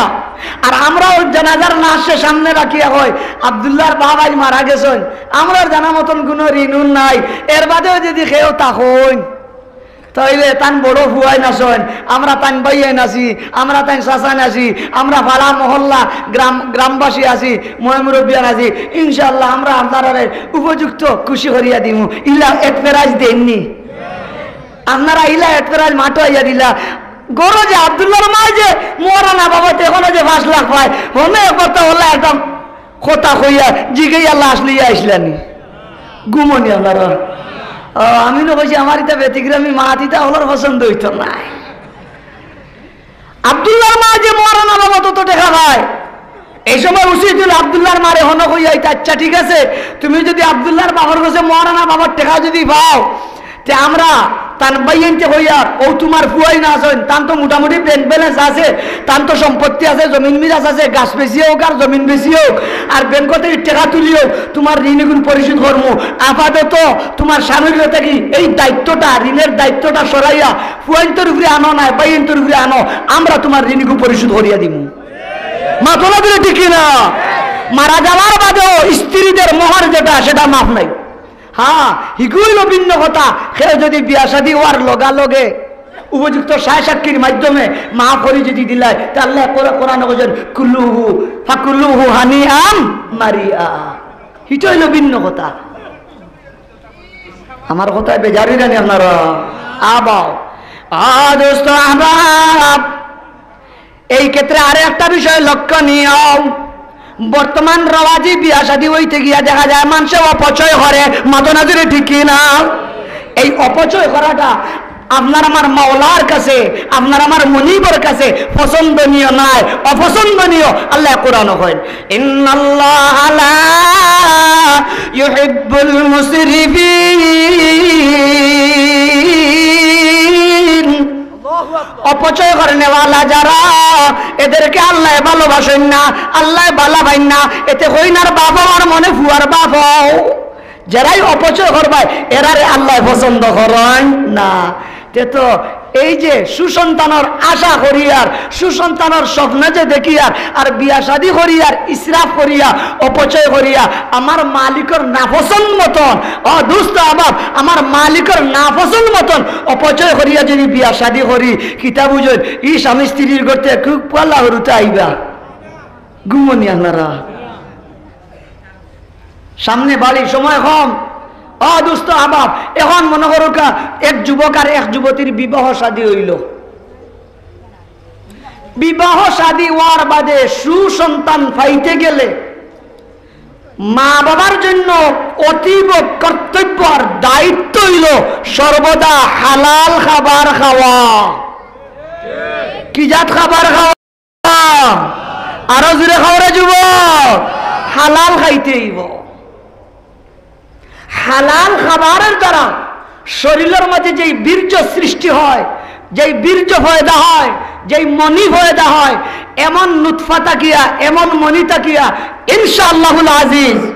আর আমরাও জানাজার লাশ সামনে রাখিয়া কই, "আব্দুল্লাহর বাবাই মারা গেছইন, আমরার জানা মতন কুনু ঋণ নাই।" এর বাদেও যুদি কেউ থাকইন, তাইলে তান বড় ফুয়াইন আছইন, আমরা তান ভাইয়াইন আছি, আমরা তান চাচাইন আছি, আমরা পাড়া মহল্লা গ্রাম, গ্রামবাসী আছি, ময়-মুরব্বিয়ান আছি, ইনশাআল্লাহ আমরা আপনারারে উপযুক্ত খুশি করিয়া দিমু। ইলা এত প্রাইজ দেইন নি? আপনারা ইলা এত প্রাইজ মাঠো আইয়া দিলা। গরজে আব্দুল্লাহর মায়ে যে মহারানা বাবদ এখনো যে পাঁচ লাখ পায়, হনে একবার তো হল্লা একদম কথা কইয়া জিগাইয়া লাশ লইয়া আইছলা নি? ঘুমো নি আপনারা? ও, আমি না কইছি আমার ইতা ব্যতিক্রমী মাত, ইতা অকলর পছন্দ অইতো নায়। আব্দুল্লাহর মায়ে যে মহারানা বাবদ অত টেকা পায়, এই সময় উচিত অইলো আব্দুল্লাহর মারে হনো কইয়া, "ইতা আচ্ছা, ঠিক আছে, তুমি যুদি আব্দুল্লাহর বাবার গেছে মহারানা বাবদ টেকা যুদি পাও, তে আমরা তান ভাইয়াইন্তে কইয়ার, অউ তুমার ফুয়াইন আছইন, তান তো মোটামুটি ব্যাংক ব্যালেন্স আছে, তান তো সম্পত্তি আছে, জমিন মিরাস আছে, গাছ বেচিয়া অউক আর জমিন বেচিয়া অউক, আর ব্যাংক থাকি টেকা তুলিয়া অউক, তুমার ঋণ ইগুন পরিশোধ করমু। আপাতত তুমার স্বামীর থাকি এই দায়িত্বটা, ঋণের দায়িত্বটা সরাইয়া ফুয়াইন্তর উপরে আনো, নায় ভাইয়াইন্তর উপরে আনো, আমরা তুমার ঋণ ইগু পরিশোধ করিয়া দিমু।" মাতো না দিলে ঠিক কি না? মারা যাওয়ার বাদেও স্ত্রীদের মোহর যেটা, সেটা মাফ নাই। হ্যাঁ, হিগু অইলো ভিন্ন কথা। কেউ যুদি বিয়া শাদী অওয়ার লগে লগে উপযুক্ত সায় সাক্ষীর মাধ্যমে মাফ করি যুদি দিলায়, তে আল্লায় কোরা-, কোরআনো কইছইন, "কুলুহু, ফাকুলুহু হানিআম মারিআ।" হিটা অইলো ভিন্ন কথা। আমার কথায় বেজার অইরা নি আপনারা? আবাও। আ, দোস্ত, আহবাব, এই ক্ষেত্রে আরো একটা বিষয় লক্ষণীয়। বর্তমান রেওয়াজি বিয়া শাদী অইতে গিয়া দেখা যায় মানষে অপচয় করে, মাতো না দিলে ঠিক কি না? এই অপচয় করাটা আপনার আমার মাওলার কাছে, আপনার আমার মুনিবর কাছে পছন্দনীয় নায়, অপছন্দনীয়। আল্লায় কোরআনো কইন, "ইন্নাল্লাহা লা ইউহিব্বুল মুসরিফিন।" অপচয় করনেওয়ালা যারা, এদেরকে আল্লায় ভালোবাসইন না, আল্লায় ভালা পাইন না। এতে কইনার বাপ অওয়ার মানে ফুয়ার বাপ অও। যেরাই অপচয় করবায়, এরারে আল্লায় পছন্দ করইন না। তে তো এই যে সুসন্তানর আশা করিয়ার, সুসন্তানর স্বপ্ন যে দেখিয়ার, আর বিয়া শাদী করিয়ার, ইসরাফ করিয়া, অপচয় করিয়া, আমার মালিকর নাপছন্দ মতন, ও দোস্ত আহবাব, আমার মালিকর নাপছন্দ মতন অপচয় করিয়া যুদি বিয়া শাদী করি, কিতা বুঝইন, ই স্বামী স্ত্রীর গর্তে খুব পালা হুরুতা আইবা। ঘুমো নি আপনারা? সামনে বাড়ি, সময় কম। ও দোস্ত আহবাব, এখন মনো করউক্কা, এক যুবক আর এক যুবতীর বিবাহ শাদী অইলো। বিবাহ শাদী অওয়ার বাদে সুসন্তান পাইতে গেলে মা বাবার জন্য অতীব কর্তব্য আর দায়িত্ব অইলো সর্বদা হালাল খাবার খাওয়া। কি জাত খাবার খাওয়া? আরো জোরে কও রে যুবক, হালাল খাইতে অইবো। হালাল খাবারের দ্বারা শরীলর মাঝে যেই বীর্য সৃষ্টি হয়, যেই বীর্য পয়দা হয়, যেই মনি পয়দা হয়, এমন নুতফা থাকিয়া, এমন মনি থাকিয়া, ইনশাআল্লাহুল আজিজ,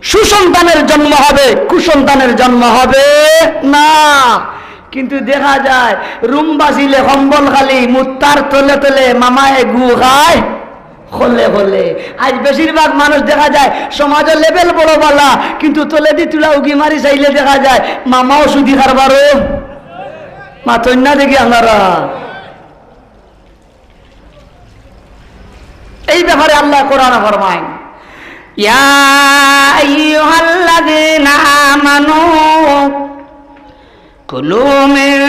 সুসন্তানের জন্ম হবে, কুসন্তানের জন্ম হবে না। কিন্তু দেখা যায়, রুম বাজিলে কম্বল খালি, মুত্তার তলে তলে মামায় গু খায় খলে খলে। আইজ বেশিরভাগ মানুষ দেখা যায়, সমাজর লেভেল বড় বালা, কিন্তু তলেদি তুলা উগি মারি চাইলে দেখা যায়, মামাও সুদি কারবারও। মাতইন না দেখি আপনারা। এই ব্যাপারে আল্লায় কোরআনে ফরমাইন, يا أيها الذين آمنوا كلوا من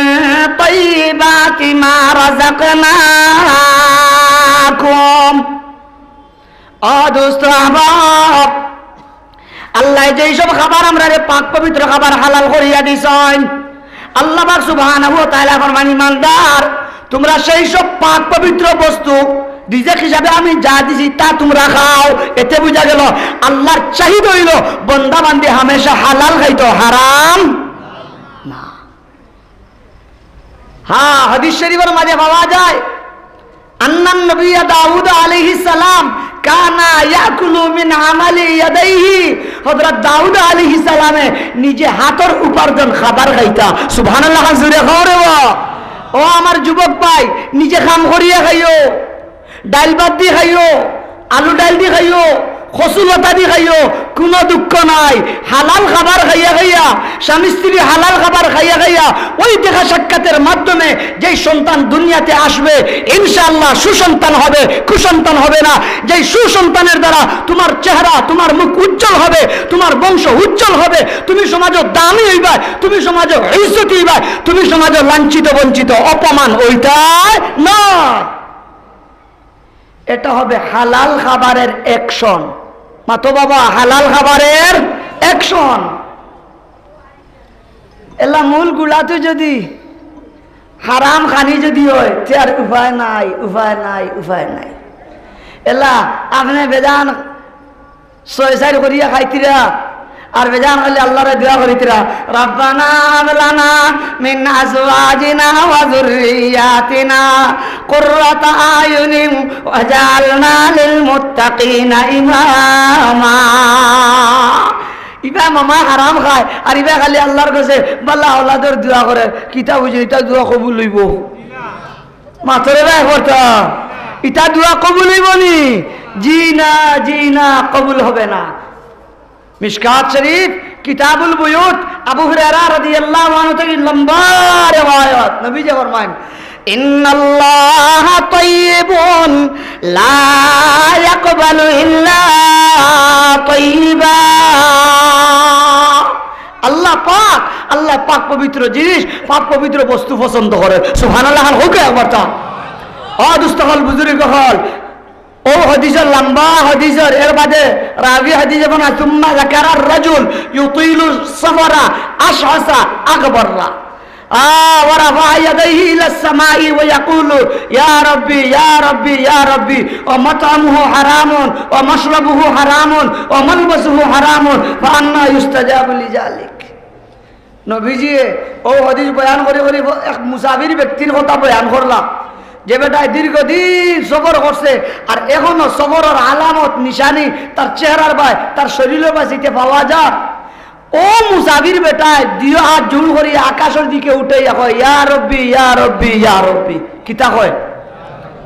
طيبات ما رزقناكم। ও দোস্ত আহবাব, আল্লায় যেই সব খাবার আমরারে পাক পবিত্র খাবার হালাল করিয়া দিছইন, আল্লাহ পাক সুবহানাহু ওয়া তাআলা ফরমান, ইমানদার, তুমরা সেই সব পাক পবিত্র বস্তু রিজিক হিসাবে আমি যা দিছি তা তুমরা খাও। এতে বুঝা গেল আল্লাহর চাহিদা অইলো বন্দা বান্দি হামেশা হালাল খাইতো, হারাম না। হ্যাঁ, হাদিস শরীফর মাঝে পাওয়া যায়, আন্নান নবিয়্যা দাউদ আলাইহিস সালাম কানা ইয়াকুলু মিন আমালি ইয়াদাইহি। হযরত দাউদ আলাইহিস সালামে নিজে হাতর উপার্জন খাবার খাইতা। সুবহানাল্লাহ, খান জুরে খাও রে বা। ও আমার যুবক ভাই, নিজে কাম করিয়া খাইও, ডাইল ভাত দি খাইও, আলু ডাইল দি খাইও, কচু লতা দি খাইও, কোনো দুঃখ নাই। হালাল খাবার খাইয়া খাইয়া, স্বামী স্ত্রী হালাল খাবার খাইয়া খাইয়া, ওই দেখা সাক্ষাতের মাধ্যমে যেই সন্তান দুনিয়াতে আসবে, ইনশাআল্লাহ সুসন্তান হবে, কুসন্তান হবে না। যেই সুসন্তানের দ্বারা তোমার চেহারা, তোমার মুখ উজ্জ্বল হবে, তোমার বংশ উজ্জ্বল হবে, তুমি সমাজে দামি হইবায়, তুমি সমাজে ইজ্জতি হইবায়, তুমি সমাজে লাঞ্ছিত বঞ্চিত অপমান হইতায় না। এটা হবে হালাল খাবারের অ্যাকশন। মাতো বাবা, হালাল খাবারের অ্যাকশন। এলা মূল গুড়াতে যদি হারাম খানি যদি হয়, তে আর উপায় নাই, উপায় নাই, উপায় নাই। এলা আপনে বেজান ছয় চাইর করিয়া খাইতিরা, আর বেজান খালি আল্লাহরে দোয়া করিতিরা, "রাব্বানা হাব লানা মিন আজওয়াজিনা ওয়া যুররিয়াতিনা কুররাতা আয়ুনিন ওয়াজআলনা লিল মুত্তাকিনা ইমামা।" ইবা মামা হারাম খায়, আর ইবা খালি আল্লাহর কাছে বালা আওলাদর দোয়া করে। কিতা বুঝে, ইতা দোয়া কবুল হইব? মাতরে ভাই কথা, ইতা দোয়া কবুল হইব নি? জি না, জি না, কবুল হবে না। মিশকাত শরীফ, কিতাবুল বুয়ুত, আবু হুরায়রা রাদিয়াল্লাহু আনহু থাকি লম্বা রেওয়ায়াত, নবীজি ফরমাইন, "ইন্নাল্লাহা তাইয়িবুন লা ইয়াকবালু ইল্লা তাইয়িবা।" আল্লাহ পাক, আল্লাহ পাক পবিত্র জিনিস, পাক পবিত্র বস্তু পছন্দ করে। সুবহানাল্লাহ, আর হোক একবার তা। ও দুস্ত হল, বুজুর্গ হল, ও হাদিসর লম্বা হাদিসর, এর বাদে রাবি হাদিস যখন সুম্মা যাকারার রাজুল ইউতিলু সাফারা আশআসা আগবাররা। আ, ওয়া রাফা ইয়াদাইহি ইলাস সামাই ওয়া ইয়াকুলু, "ইয়া রাব্বি, ইয়া রাব্বি, ইয়া রাব্বি, ওয়া মাতআমুহু হারামুন, ওয়া মাশরাবুহু হারামুন, ওয়া মালবাসুহু হারামুন, ফা আন্না ইউস্তাজাবু লিযালিক?" নবীজিয়ে ও হাদিস বয়ান করি করি এক মুসাফির ব্যক্তির কথা বয়ান করলা, যে বেটায় দীর্ঘদিন সফর করছে, আর এখনো সফরর আলামত নিশানি তার চেহারার বায়, তার শরীরর বায় যেতে পাওয়া যায়। ও মুসাফির বেটায় দুইও হাত জোড় করি আকাশর দিকে উঠাইয়া কয়, "ইয়া রব্বি, ইয়া রব্বি, ইয়া রব্বি।" কিতা কয়?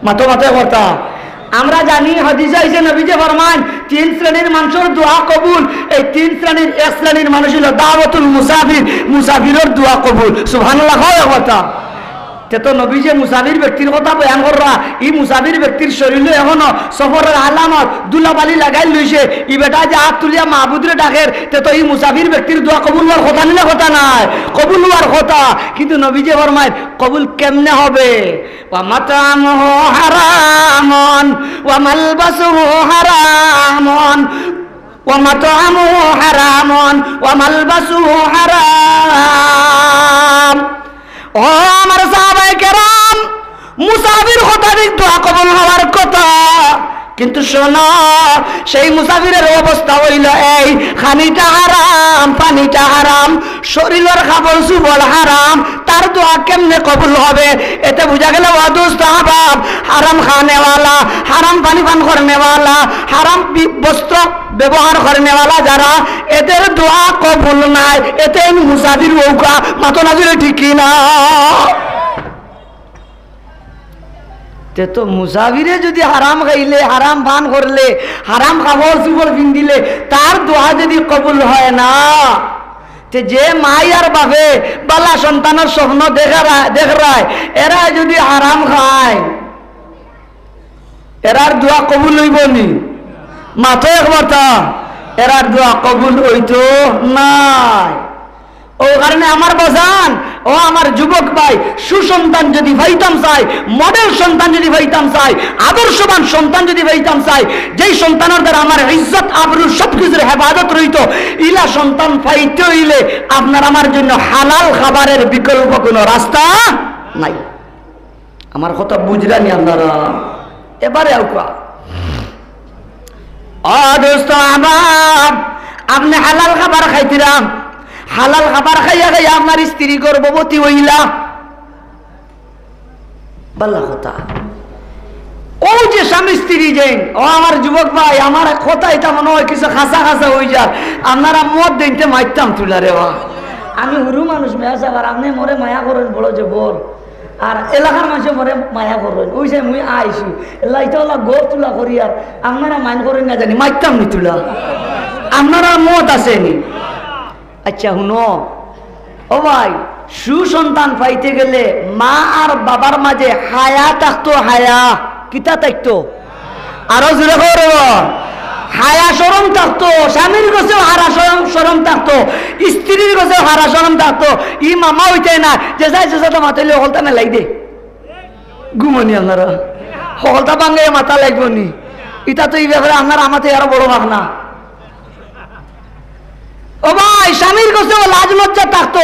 মাতো মাতো কথা। আমরা জানি হাদিসে আইছে, নবীজি ফরমান, তিন শ্রেণীর মানুষর দোয়া কবুল। এই তিন শ্রেণীর এক শ্রেণীর মানুষ হইল দাওয়াতুল মুসাফির, মুসাফিরর দোয়া কবুল। সুবহানাল্লাহ, কয় কথা। তে তো নবীজি মুসাফির ব্যক্তির কথা বয়ান কররা, ই মুসাফির ব্যক্তির শরীরে এখনো সফরর আলামত, ধুলাবালি লাগাই লইছে, ই বেটা যে হাত তুলিয়া মাবুদরে ডাকের, তে তো ই মুসাফির ব্যক্তির দোয়া কবুল হওয়ার কথা নিলে কথা নাই, কবুল হওয়ার কথা। কিন্তু নবীজি ফরমায়, কবুল কেমনে হবে? "ওয়া মাতআমুহু হারামুন, ওয়া মালবাসুহু হারামুন, ওয়া মাতআমুহু হারামুন, ওয়া মালবাসুহু হারাম।" ও আমার সাহাবায়ে কেরাম, মুসাফির কথাদিক দোয়া কবুল হওয়ার কথা, কিন্তু শোনো, সেই মুসাফিরের অবস্থা অইলো এই, খানিটা হারাম, পানিটা হারাম, শরীলর কাপড় চুপড় হারাম, তার দোয়া কেমনে কবুল হবে? এতে বুঝা গেল, ও দোস্ত আহবাব, হারাম খানেওয়ালা, হারাম পানি পান করনেওয়ালা, হারাম বি-, বস্ত্র ব্যবহার করনেওয়ালা যারা, এদের দোয়া কবুল নায়। এতে মুসাফির অউকা, মাতো না জুরে, ঠিক কি না? তে তো মুসাফিরে যদি হারাম খাইলে, হারাম পান করলে, হারাম কাপড় চুপড় পিন্দিলে, তার দোয়া যদি কবুল হয় না, তে যে মাই আর বাপে বালা সন্তানর স্বপ্ন দেখরা-, দেখরায়, এরা যদি হারাম খায়, এরার দোয়া কবুল অইবো নি? মাতো একবার তা, এরার দোয়া কবুল অইতো নায়। ও কারণে আমার বাজান, ও আমার যুবক ভাই, সুসন্তান যদি পাইতাম চাই, মডেল সন্তান যদি পাইতাম চাই, আদর্শবান সন্তান যদি পাইতাম চাই, যেই সন্তানর দ্বারা আমার ইজ্জত আবরু সবকিছুর হেফাজত রইতো, ইলা সন্তান পাইতে অইলে আপনার আমার জন্য হালাল খাবারের বিকল্প কোনো রাস্তা নাই। আমার কথা বুঝরা নি আপনারা? এবারে আউকা। ও দোস্ত আহবাব, আপনে হালাল খাবার খাইতিরা, হালাল খাবার খাইয়া খাইয়া আপনার স্ত্রী গর্ভবতী অইলা। বালা কথা। ও যে স্বামী স্ত্রী যেইন, ও আমার যুবক ভাই, আমার কথা ইতা মনে হয় কিছু খাসা খাসা অই যার। আপনারা মদ দেইনতে মাইরতাম তুলা রে বা। আমি হুরু মানুষ মেয়া সাবার, আপনে মোরে মায়া করেন বড় জবর। আর এলাকার মানষে মোরে মায়া করইন, অউ যে মুই আইছি, এলা ইতা অলা গপ তুলা করি আর আপনারা মাইন করইন না জানি, মাইরতাম নি তুলা। আপনারা মত আছে নি? আচ্ছা, হুনো, ও ভাই, সুসন্তান পাইতে গেলে মা আর বাবার মাঝে হায়া থাকতো, হায়া। কিতা থাকতো? আরো জোরে কও রে বা। হায়া শরম থাকতো, স্বামীর গেছেও হারা শরম, শরম থাকতো, স্ত্রীর গেছেও হারা শরম থাকতো। ই মামা অইতে না, যে যাই যে যাতে মাতাইলে হকলতা মেলাই দে। ঘুমনি আপনারা। হকলতা ভাঙ্গাইয়া মাতা লাগবো নি? ইতা তো ই ব্যাপারে আপনার আমাতে আরো বড় ভাবনা। ও ভাই, স্বামীর গেছেও লাজ লজ্জা থাকতো,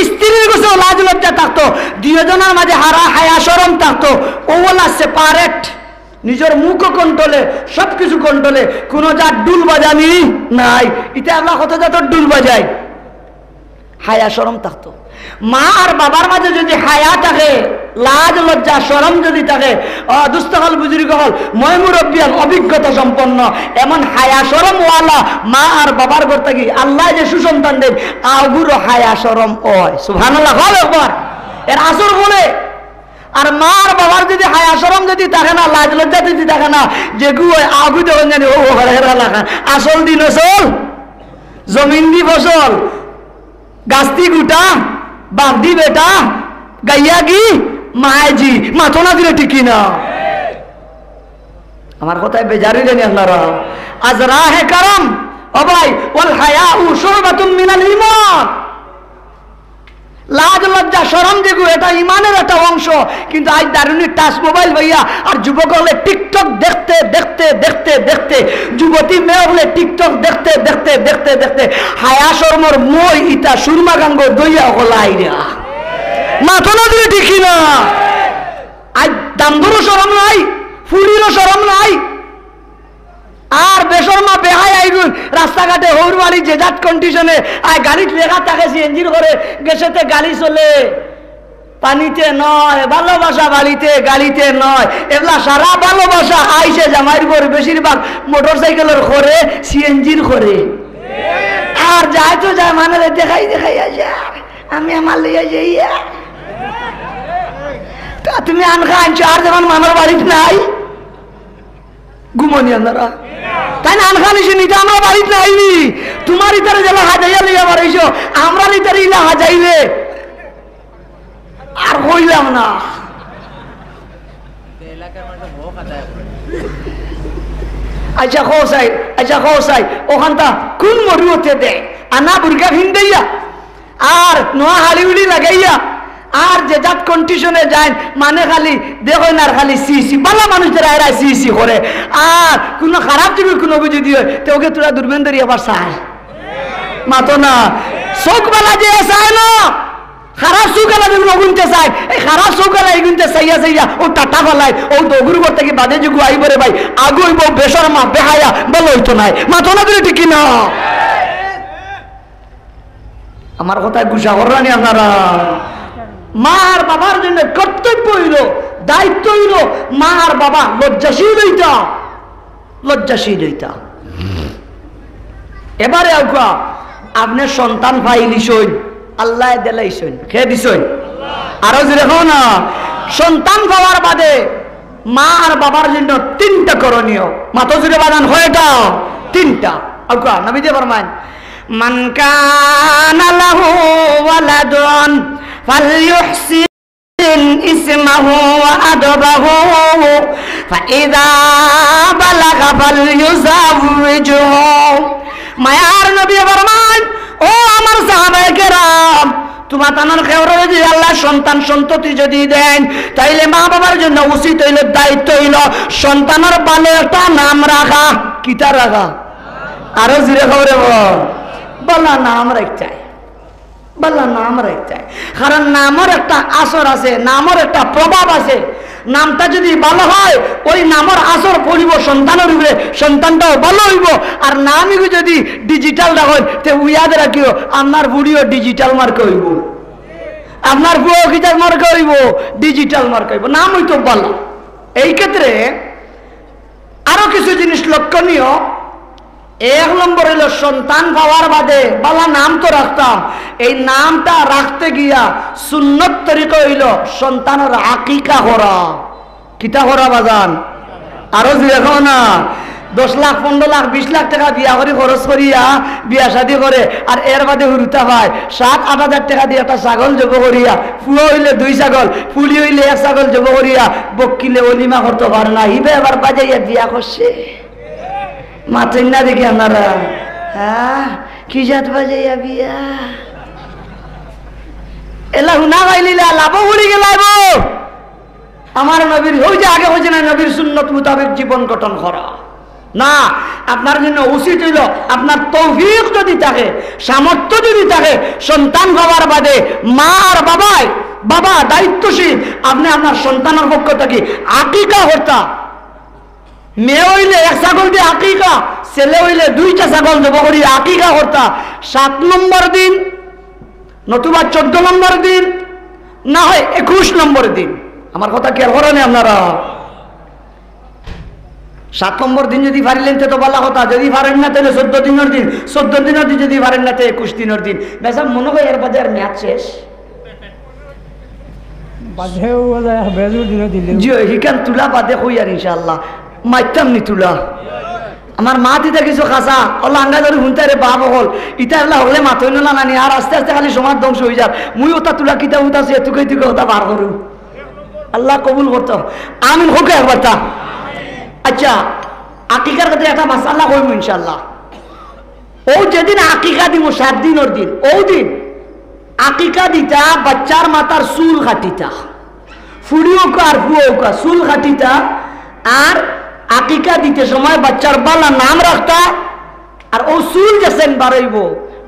স্ত্রীর গেছেও লাজ লজ্জা থাকতো, দুইজনের মাঝে হারা হায়া শরম থাকতো। ও ওলা separate। নিজর মুখও control-এ, সবকিছু control-এ, কোনো জাত ঢুল বাজানি নাই। ইতা আমরা কত জাতর ঢুল বাজাই, হায়া শরম থাকতো। মা আর বাবার মাঝে যদি হায়া থাকে, লাজ লজ্জা শরম যদি থাকে, ও দুস্ত হকল, বুজুর্গ হকল, ময় মুরব্বিয়ান, অভিজ্ঞতা সম্পন্ন, এমন হায়া শরমওয়ালা মা আর বাবার ঘর থাকি আল্লায় যে সুসন্তান দেইন, আগুরও হায়া শরম অয়। সুবহানাল্লাহ, কও একবার। এর আসর বলে আর মা আর বাবার যদি হায়া শরম যদি থাকে না, লাজ লজ্জা যদি থাকে না, যেগু অয় আগু তখন জানি ও হেরা হেরা লাগা। আসল দিন আসল, জমিন দি ফসল, গাছ দি গুটা, বাপ দি বেটা, গাইয়া গি, মায় জি, মাতো না জুরে, ঠিক কি না? আমার কথায় বেজার অইলে নি আপনারা? আজ রাহে কারাম, ও ভাই, ওয়াল হায়াউ শুবাতুম মিনাল ঈমান। লাজ লজ্জা শরম যেগু, এটা ইমানের একটা অংশ। কিন্তু আইজ দারুণী touch mobile পাইয়া আর যুবক হকলে TikTok দেখতে দেখতে দেখতে দেখতে, যুবতী মেয়ে হকলে TikTok দেখতে দেখতে দেখতে দেখতে হায়া শরমর মই ইতা সুরমা গাঙ্গো দইয়া হকল আইরা। মাতো না জুরে, ঠিক কি না? আইজ দামদরও শরম নাই, ফুড়িরও শরম নাই। আর বেশরমা বেহায়া ইগুন রাস্তাঘাটে হউর বাড়ি যে জাত condition-এ, আর গাড়িত লেখা থাকে সিএনজির করে, গ্যাসেতে গাড়ি চলে, পানিতে নয়, ভালোবাসা বাড়িতে, গাড়িতে নয়। এবলা সারা ভালোবাসা আইছে জামাইর ঘর, বেশিরভাগ মোটরসাইকেলর করে, সিএনজির করে। আর যায় তো যায়, মানে দেখাই দেখাই আসে, আর আমি আমার লইয়া যাইয়া। তা তুমি আনখা আনছো, আর যেমন মানর বাড়িত নাই। ঘুমনি আপনারা। তাইন আনখা নিছে নি, ইতা আমরা বাড়িত নাই নি। তুমার ইতারে যেলা হাজাইয়া লইয়া বাড়াইছো, আমরার ইতারে ইলা হাজাইলে আর কইলাম না। আচ্ছা, কও চাই, আচ্ছা, কও চাই, অখানতা কুন মরুয়তে দেয়? আনা বুরকা ফিন্দাইয়া, আর নোয়া হাড়ি উড়ি লাগাইয়া, আর যে জাত condition-এ যাইন, মানে খালি দেখইন আর খালি ছি ছি, ভালা মানুষ যারা এরা ছি ছি করে, আর কুনু খারাপ জিনিস কুনু যদি অয়, তে অগে থুড়া দূরবীন ধরি আবার চায়। মাতো না, চউখ ভালা যে চায় না, খারাপ চউখ আলা যদি অগুনতে চায়, এই খারাপ চউখ আলা ইগুনতে চাইয়া চাইয়া অউ টাটা ফালায়, অউ দগুর ঘর থাকি বাদে যে গুয়াই পরে ভাই, আগুয়াইবো বেশরমা, বেহায়া, ভালা অইতো নায়। মাতো না ধরে ঠিক কি না? আমার কথায় গুসা কররা নি আপনারা? মা আর বাবার জন্য কর্তব্য অইলো, দায়িত্ব অইলো, মা আর বাবা লজ্জাশীল অইতা, লজ্জাশীল অইতা। এবারে আউকা, আপনে সন্তান পাইলিছইন, আল্লায় দিলাইছইন, কে দিছইন? আরো জোরে কও না। সন্তান পাওয়ার বাদে মা আর বাবার জন্য তিনটা করণীয়। মাতো জোরে বাজান, কয়টা? তিনটা। আউকা, নবীজি ফরমাইন, "মান কানা লাহু ওয়ালাদুন ফালইউহসিন ইসমাহু ওয়া আদবাহু, ফাইযা বালাগা ফালইউজাউইজহু।" মায়ার নবী ফরমাইন, "ও আমার সাহাবায়ে কেরাম, তুমাতানর কেউরে যদি আল্লায় সন্তান সন্ততি যদি দেইন, তাইলে মা বাবার জন্য উচিত অইলো, দায়িত্ব অইলো সন্তানর ভালা একটা নাম রাখা।" কিতা রাখা? আরো জোরে কও রে বা। ভালা নাম রাখতায়, ভালা নাম রাখতায়। কারণ নামর একটা আসর আছে, নামর একটা প্রভাব আছে। নামটা যদি ভালা অয়, অউ নামর আসর পড়িবো সন্তানর উপরে, সন্তানটাও ভালা অইবো। আর নাম ইগু যদি digital রাখইন, তে ইয়াদ রাখিও, আপনার ফুড়িও digital মার্কা অইবো, আপনার ফুয়াও কিতা মার্কা অইবো, digital মার্কা অইবো। নাম অইতো ভালা। এই ক্ষেত্রে আরো কিছু জিনিস লক্ষণীয়। এক নম্বর অইলো, সন্তান পাওয়ার বাদে ভালা নাম তো রাখতাম, এই নামটা রাখতে গিয়া সুন্নত তরিকা অইলো সন্তানর আকিকা করা। কিতা করা বাজান? আরো জোরে কও না। দশ লাখ, পনরো লাখ, বিশ লাখ টেকা বিয়া করি খরচ করিয়া বিয়া শাদি করে, আর এর বাদে হুরুতা পায়, সাত আট হাজার টেকা দি একটা ছাগল জবো করিয়া, ফুয়া অইলে দুই ছাগল, ফুড়ি অইলে এক ছাগল জবো করিয়া, বক্কিলে অলিমা করতো পারে না, হিবে এবার বাজাইয়া বিয়া করছে। মাতইন না দেখি আপনারা, হ্যাঁ, কি জাত বাজাইয়া বিয়া? এলা হুনা পাইলিলা, লাভো উড়ি গেলাইবো। আমার নবীর, অউ যে আগে কইছি না, নবীর সুন্নত মোতাবেক জীবন গঠন করা। না, আপনার জন্য উচিত অইলো, আপনার তৌফিক যদি থাকে, সামর্থ্য যদি থাকে, সন্তান পাওয়ার বাদে মা আর বাবায়, বাবা দায়িত্বশীল, আপনে আপনার সন্তানর পক্ষ থাকি আকিকা করতা। মেয়ে অইলে এক ছাগল দি আকিকা, ছেলে অইলে দুইটা ছাগল জবো করি আকিকা করতা। সাত নম্বর দিন, নতুবা চোদ্দ নম্বর দিন, না হয় একুশ নম্বর দিন। আমার কথা খেয়াল কররা নি আপনারা? সাত নম্বর দিন যদি পারিলেন, তে তো ভালা কথা, যদি পারেন না, তাইলে চোদ্দ দিনর দিন, চোদ্দ দিনর দিন যদি পারেন না, তে একুশ দিনর দিন। মেসাব মনো অয় এর বাদে আর মেয়াদ শেষ। বাদে ও যায়, বেজুর দিনও দিলে। জি, হিখান তুলা বাদে কইয়ার ইনশাআল্লাহ। মাইতাম নি তুলা। আমার মাত ইতা কিছু খাসা, অলা আঙ্গা ধরি হুনতায় রে বাপ অকল। ইতা এলা হকলে মাতইন না নানি, আর আস্তে আস্তে খালি সমাজ ধ্বংস অইযার। মুই অতা তুলা কিতা হুনতাছি, এতুকে এতুকে অতা বার করু। আল্লায় কবুল করতা। আমিন কউক্কা একবার তা। আচ্ছা, আকিকার কথা একটা মাসালা কইমু ইনশাআল্লাহ। অউ যেদিন আকিকা দিমু সাত দিনর দিন, অউ দিন আকিকা দিতা, বাচ্চার মাথার চুল কাটিতা, ফুড়ি অউক্কা আর ফুয়া অউক্কা চুল কাটিতা, আর আকিকা দিতে সময় বাচ্চার ভালা নাম রাখতা, আর অউ চুল যে সেন বারইবো,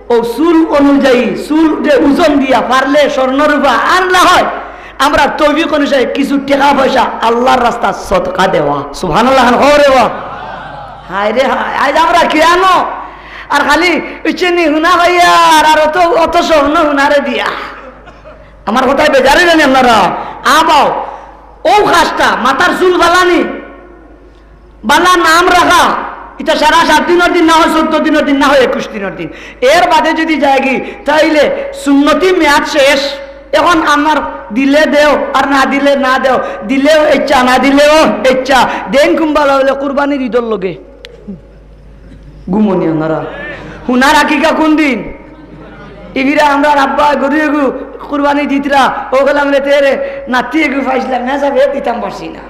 অউ চুল অনুযায়ী, চুল যে ওজন দিয়া পারলে স্বর্ণ রূপা, আর না হয় আমরার তৌফিক অনুযায়ী কিছু টেকা পয়সা আল্লার রাস্তাত সদকা দেওয়া। সুবহানাল্লাহ খান কও রে বা। হায় রে হায়, আইজ আমরা কিয়ানো আর খালি ইচ্ছেনি হুনা পাইয়ার, আর অত, অত স্বর্ণ হুনারে দিয়া। আমার কথায় বেজার অইলা নি আপনারা? আবাও, অউ কাজটা, মাথার চুল ফালানি, ভালা নাম রাখা, ইটা সারা সাত দিনর দিন না হয়, চৌদ্দ দিনর দিন না হয়, একুশ দিনর দিন। এর বাদে যদি যায়গি, তাইলে সুন্নতি মেয়াদ শেষ। এখন আমার দিলে দেও, আর না দিলে না দেও, দিলেও ইচ্ছা, না দিলেও ইচ্ছা। দেইন কুনবালা অইলে কুরবানির ইদর লগে। ঘুমো নি আপনারা? হুনার আকিকা কুন দিন? ইবিরা আমরার আব্বা গরু এগু কুরবানি দিতরা, অউ গেলাম রে তেরে নাতি এগু পাইছলাম, মেসাবে দিতাম পারছি না।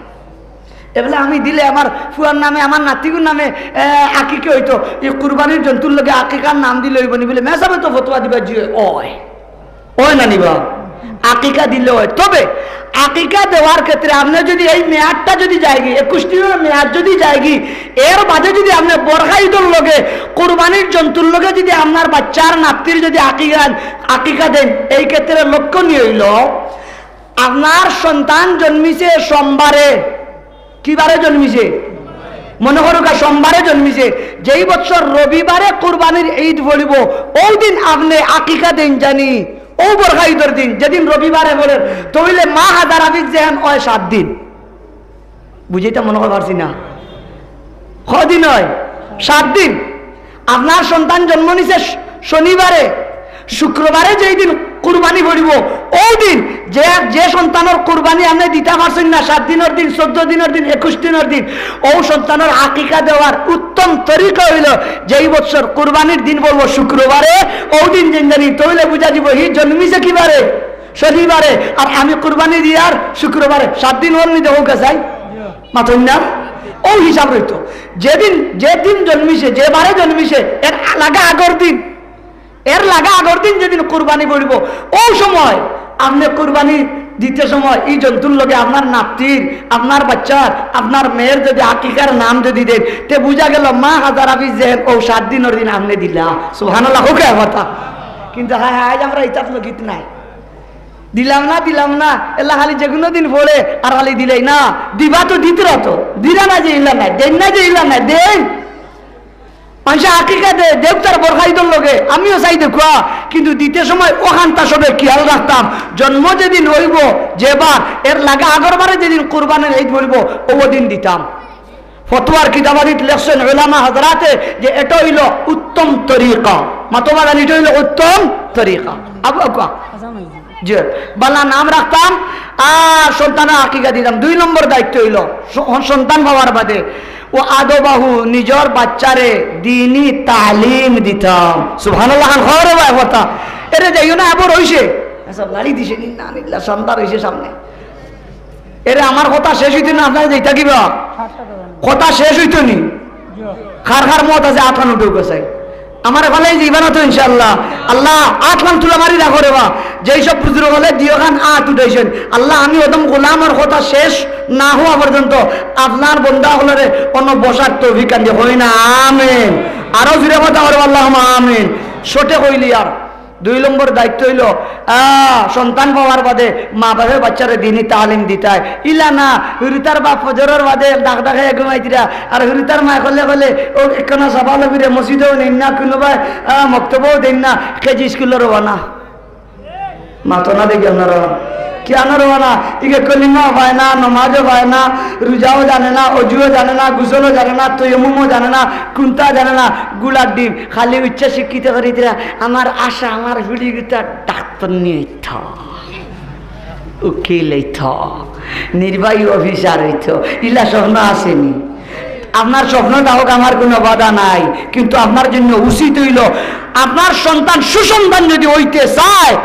এবলা আমি দিলে আমার ফুয়ার নামে, আমার নাতিগুর নামে, এ, আকিকা অইতো। ই কুরবানির জন্তুর লগে আকিকার নাম দিলে অইবো নি বুলে মেসাবে তো ফতোয়া দিবা জি অয়। অয় না নি বা? আকিকা দিলে অয়। তবে আকিকা দেওয়ার ক্ষেত্রে আপনে যুদি এই মেয়াদটা যুদি যায়গি, একুশ দিনর মেয়াদ যুদি যায়গি, এর বাদে যুদি আপনে বর্ষা ইদর লগে, কুরবানির জন্তুর লগে যুদি আপনার বাচ্চার নাতির যুদি আকিকা, আকিকা দেন, এই ক্ষেত্রে লক্ষণীয় অইলো, আপনার সন্তান জন্মিছে সোমবারে, কি বারে জন্মিছে? মনে করুক্কা সোমবারে জন্মিছে, যেই বছর রবিবারে কুরবানির ইদ পড়িবো, অউ দিন আপনে আকিকা দেইন জানি, অউ বর্ষা ইদর দিন, যেদিন রবিবারে পড়ের, তইলে মা হাজার আবিদ যেহেন অয় সাত দিন। বুঝাইতাম মনে কয় পারছি না। কদিন অয়? সাত দিন। আপনার সন্তান জন্ম নিছে শ-, শনিবারে, শুক্রবারে যেই দিন কুরবানি পড়িবো, অউ দিন যে, যে সন্তানর কুরবানি আপনে দিতা পারছইন না সাত দিনর দিন, চৌদ্দ দিনর দিন, একুশ দিনর দিন, অউ সন্তানর আকিকা দেওয়ার উত্তম তরিকা অইলো, যেই বছর কুরবানির দিন পড়বো শুক্রবারে, অউ দিন যেইন জানি, তইলে বুঝা যিবো হি জন্মিছে কি বারে? শনিবারে। আর আমি কুরবানি দিয়ার শুক্রবারে, সাত দিন অইল নি দেখো কাছাই? মাতইন না? অউ হিসাব রইতো। যেদিন, যেদিন জন্মিছে, যে বারে জন্মিছে, এর লাগা আগর দিন, এর লাগা আগর দিন যেদিন কুরবানি পড়িবো, অউ সময় আপনে কুরবানি দিতে সময় ই জন্তুর লগে আপনার নাতির, আপনার বাচ্চার, আপনার মেয়ের যুদি আকিকার নাম যুদি দেন, তে বুঝা গেলো মা হাজার আবিদ যেহেন অউ সাত দিনর দিন আপনে দিলা। সুবহানাল্লাহ, কউক্কা কথা। কিন্তু হায় হায়, আইজ আমরা ইতাত লগিত নাই। দিলাম না, দিলাম না, এলা খালি যেকুনু দিন পড়ে আর খালি দিলাই না। দিবা তো দিতরা তো, দিরা না যে ইলা নাই, দেইন না যে ইলা নাই, দেইন। মানষে আকিকা দে, দেউক তার বর্ষা ইদর লগে, আমিও চাই দেখুয়া, কিন্তু দিতে সময় অখানতা সবে খিয়াল রাখতাম, জন্ম যেদিন অইবো, যে বার, এর লাগা আগর বারে যেদিন কুরবানির ইদ পড়িবো, অউ দিন দিতাম। ফতোয়ার কিতাবাদিত লেখছইন উলামা হযরাতে যে ইটা অইলো উত্তম তরিকা। মাতো বাজান, ইটা অইলো উত্তম তরিকা। আবু আকুয়া। জি, বালা নাম রাখতাম, আর সন্তানর আকিকা দিতাম। দুই নম্বর দায়িত্ব অইলো স-, সন্তান পাওয়ার বাদে ও আদবাহু, নিজর বাচ্চারে দিনি তালিম দিতাম। সুবহানাল্লাহ খান, খবর ভাই কথা। এরে যাইও না, আবার অইছে। আচ্ছা, লাড়ি দিছে, নিন্না নিল্লা, সন্ধ্যা রইছে সামনে। এরে আমার কথা শেষ অইতো না, আপনারা যাইতা কিবা? কথা শেষ অইতো নি? কার কার মত আছে, আত খান উঠাউক্কা চাই। আমার এখানে যাইবা না তো ইনশাআল্লাহ। আল্লাহ, আত খান তুলা মারি রাখো রে বা। যেই সব বুজুর্গ অকলে দিও খান আত উঠাইছইন। আল্লাহ, আমি অদম গোলামর কথা শেষ না হওয়া পর্যন্ত আপনার বন্দা অকলরে অনো বসার তৌফিক খান দিও, কই না আমিন। আরো জুরে কথা করো, আল্লাহুম্মা আমিন। শর্টে কইলিয়ার। দুই নম্বর দায়িত্ব অইলো, আ, সন্তান পাওয়ার বাদে মা বাপে বাচ্চারে দিনি তালিম দিতায়। ইলা না, হুরুতার বাপ ফজরর বাদে ডাক ডাকে ঘুমাইতরা, আর হুরুতার মায় কলে কলে, ও একখানা সাবালো ফিরে মসজিদেও নেইন না, কুনুবায়, আ, মক্তবও দেইন না, কেজি স্কুলো রওয়ানা। মাতো না দেখি আপনারা। কিয়ানো রওয়ানা? ইগে কলিমাও পায় না, নমাজও পায় না, রোজাও জানে না, অজুও জানে না, গোসলও জানে না, তৈয়মুমও জানে না, কুন্তা জানে না, গুলার ডিম। খালি উচ্চ শিক্ষিত করিতরা, আমার আশা, আমার ফুড়িগুতা ডাক্তার নি অইতো, উকিল অইতো, নির্বাহী অফিসার অইতো, ইলা স্বপ্ন আছে নি? আপনার স্বপ্নটা হোক, আমার কোনো বাধা নাই, কিন্তু আপনার জন্য উচিত অইলো, আপনার সন্তান সুসন্তান যদি অইতে চায়,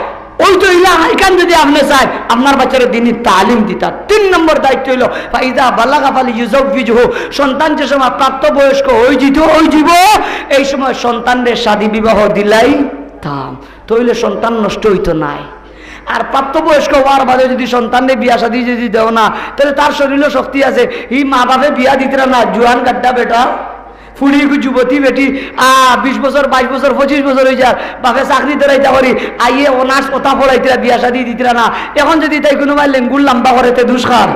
অইতো ইলা, ইখান যদি আপনে চায়, আপনার বাচ্চারে দিনি তালিম দিতা। তিন নম্বর দায়িত্ব অইলো, ফাইদা বালাগা ফাল ইউজাউবিজহু, সন্তান যে সময় প্রাপ্তবয়স্ক অইযিতো, অইযিবো, এই সময় সন্তানরে শাদী বিবাহ দিলাইতাম, তইলে সন্তান নষ্ট অইতো নায়। আর প্রাপ্তবয়স্ক অওয়ার বাদে যদি সন্তানরে বিয়া শাদী যদি দেও না, তাইলে তার শরীলো শক্তি আছে, ই মা বাপে বিয়া দিতরা না, জুয়ান গাড্ডা বেটা, ফুড়ি গু যুবতী বেটি, আ, বিশ বছর, বাইশ বছর, পঁচিশ বছর অইযার, বাপে চাকরি ধরাইতা করি, আইয়ে অনার্স অতা পড়াইতরা, বিয়া শাদী দিতরা না। এখন যদি তাই কুনুবায় লেঙ্গুর লাম্বা করে, তে দুষ কার?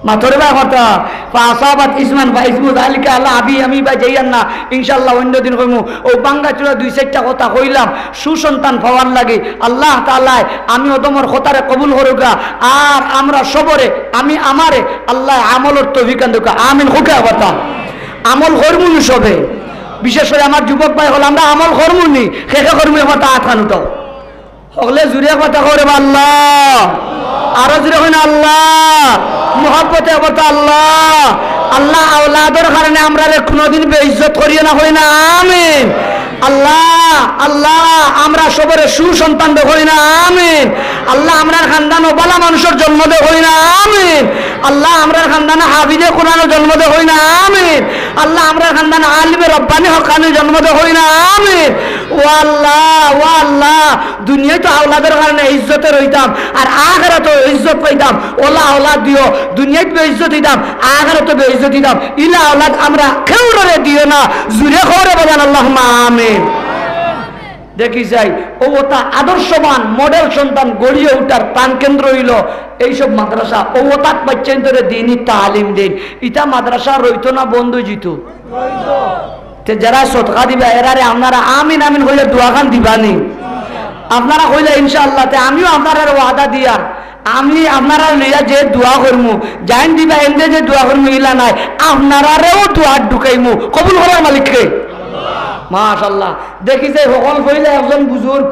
মাতো রে বা কথা। ফাআসাবাত ইসমান ফাইসমু যালিকা আলা আবি, আমি বা যাইয়ার না, ইনশাআল্লাহ অইন্য দিন কইমু। অউ ভাঙ্গাচুরা দুই চাইরটা কথা কইলাম, সুসন্তান পাওয়ার লাগি। আল্লাহ তাআলায় আমি অদমর কথারে কবুল করুক্কা, আর আমরা সবরে, আমি আমারে আল্লায় আমলর তৌফিক খান দেউক্কা। আমিন। কউক্কা কথা। আমল করমু নি সবে, বিশেষ করি আমার যুবক ভাই অকল, আমরা আমল করমু নি? কে কে করমু, একবার তে আত খান উঠাও। হকলে জুরে কথা কও রে বা আল্লাহ, আরো জুরে কই না আল্লাহ, মহব্বতে কথা আল্লাহ। আল্লাহ, আওলাদর কারণে আমরারে কুনুদিন বেইজ্জত করিও না, কই না আমিন। আল্লাহ, আল্লাহ, আমরা সবরে সুসন্তান দেও, কই না আমিন। আল্লাহ, আমরার খানদানো ভালা মানুষর জন্ম দেও, কই না আমিন। আল্লাহ, আমরার খানদানো হাফিজে কোরআনর জন্ম দেও, কই না আমিন। আল্লাহ, আমরার খান্দান আলিমে রব্বানি হক্কানি জন্ম দে, কই না আমিন। ও আল্লাহ, ও আল্লাহ, দুনিয়াত তো আওলাদর কারণে ইজ্জতে রইতাম, আর আখেরাতো ইজ্জত পাইতাম। ওলা আওলাদ দিও, দুনিয়াত বেইজ্জত হইতাম, আখেরাতো বেইজ্জত হইতাম। ইলা আওলাদ আমরা কেউরে দিও না। জুরে কও রে বাজান, আল্লাহুম্মা আমিন। দেখি যাই, ও ওতা আদর্শবান মডেল সন্তান গড়িয়া উঠার প্রাণকেন্দ্র অইলো এইসব মাদ্রাসা। ও ওতাত বাচ্চাইন্তরে দিনই তালিম দেইন। ইতা মাদ্রাসা রইতো না, বন্ধ অইযিতো। তে যারা সদকা দিবা, এরারে আপনারা আমিন আমিন কইয়া দোয়াখান দিবানি। আপনারা কইলা ইনশাআল্লাহ, তে আমিও আপনারারে ওয়াদা দিয়ার, আমি আপনারারে লইয়া যে দোয়া করমু, যাইন দিবা এনদে যে দোয়া করমু, ইলা নায়, আপনারারেও দোয়াত ঢুকাইমু। কবুল করার মালিক কে? মাশাআল্লাহ। দেখি যে হকল কইলা একজন বুজুর্গ,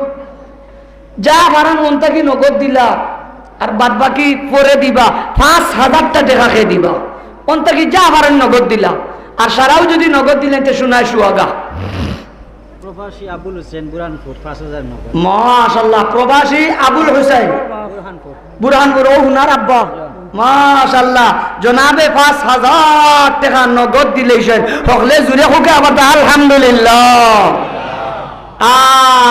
যা পারইন অন থাকি নগদ দিলা, আর বাদ বাকি পরে দিবা। পাঁচ হাজারটা টেকা কে দিবা, অন থাকি যা পারইন নগদ দিলা, আর সারাও যদি নগদ দিলেন, তে সোনায় সুহাগা। প্রবাসী আবুল হোসেন, বুরহানপুর, পাঁচ হাজার নগদ। মাশাআল্লাহ, প্রবাসী আবুল হোসেন, বুরহানপুর। বুরহানপুর, ও হুনার আব্বা। মাশাআল্লাহ, জনাবে পাঁচ হাজার টেকা নগদ দিলাইছইন। হকলে জুরে কউক্কা আবার তা আলহামদুলিল্লাহ। আ,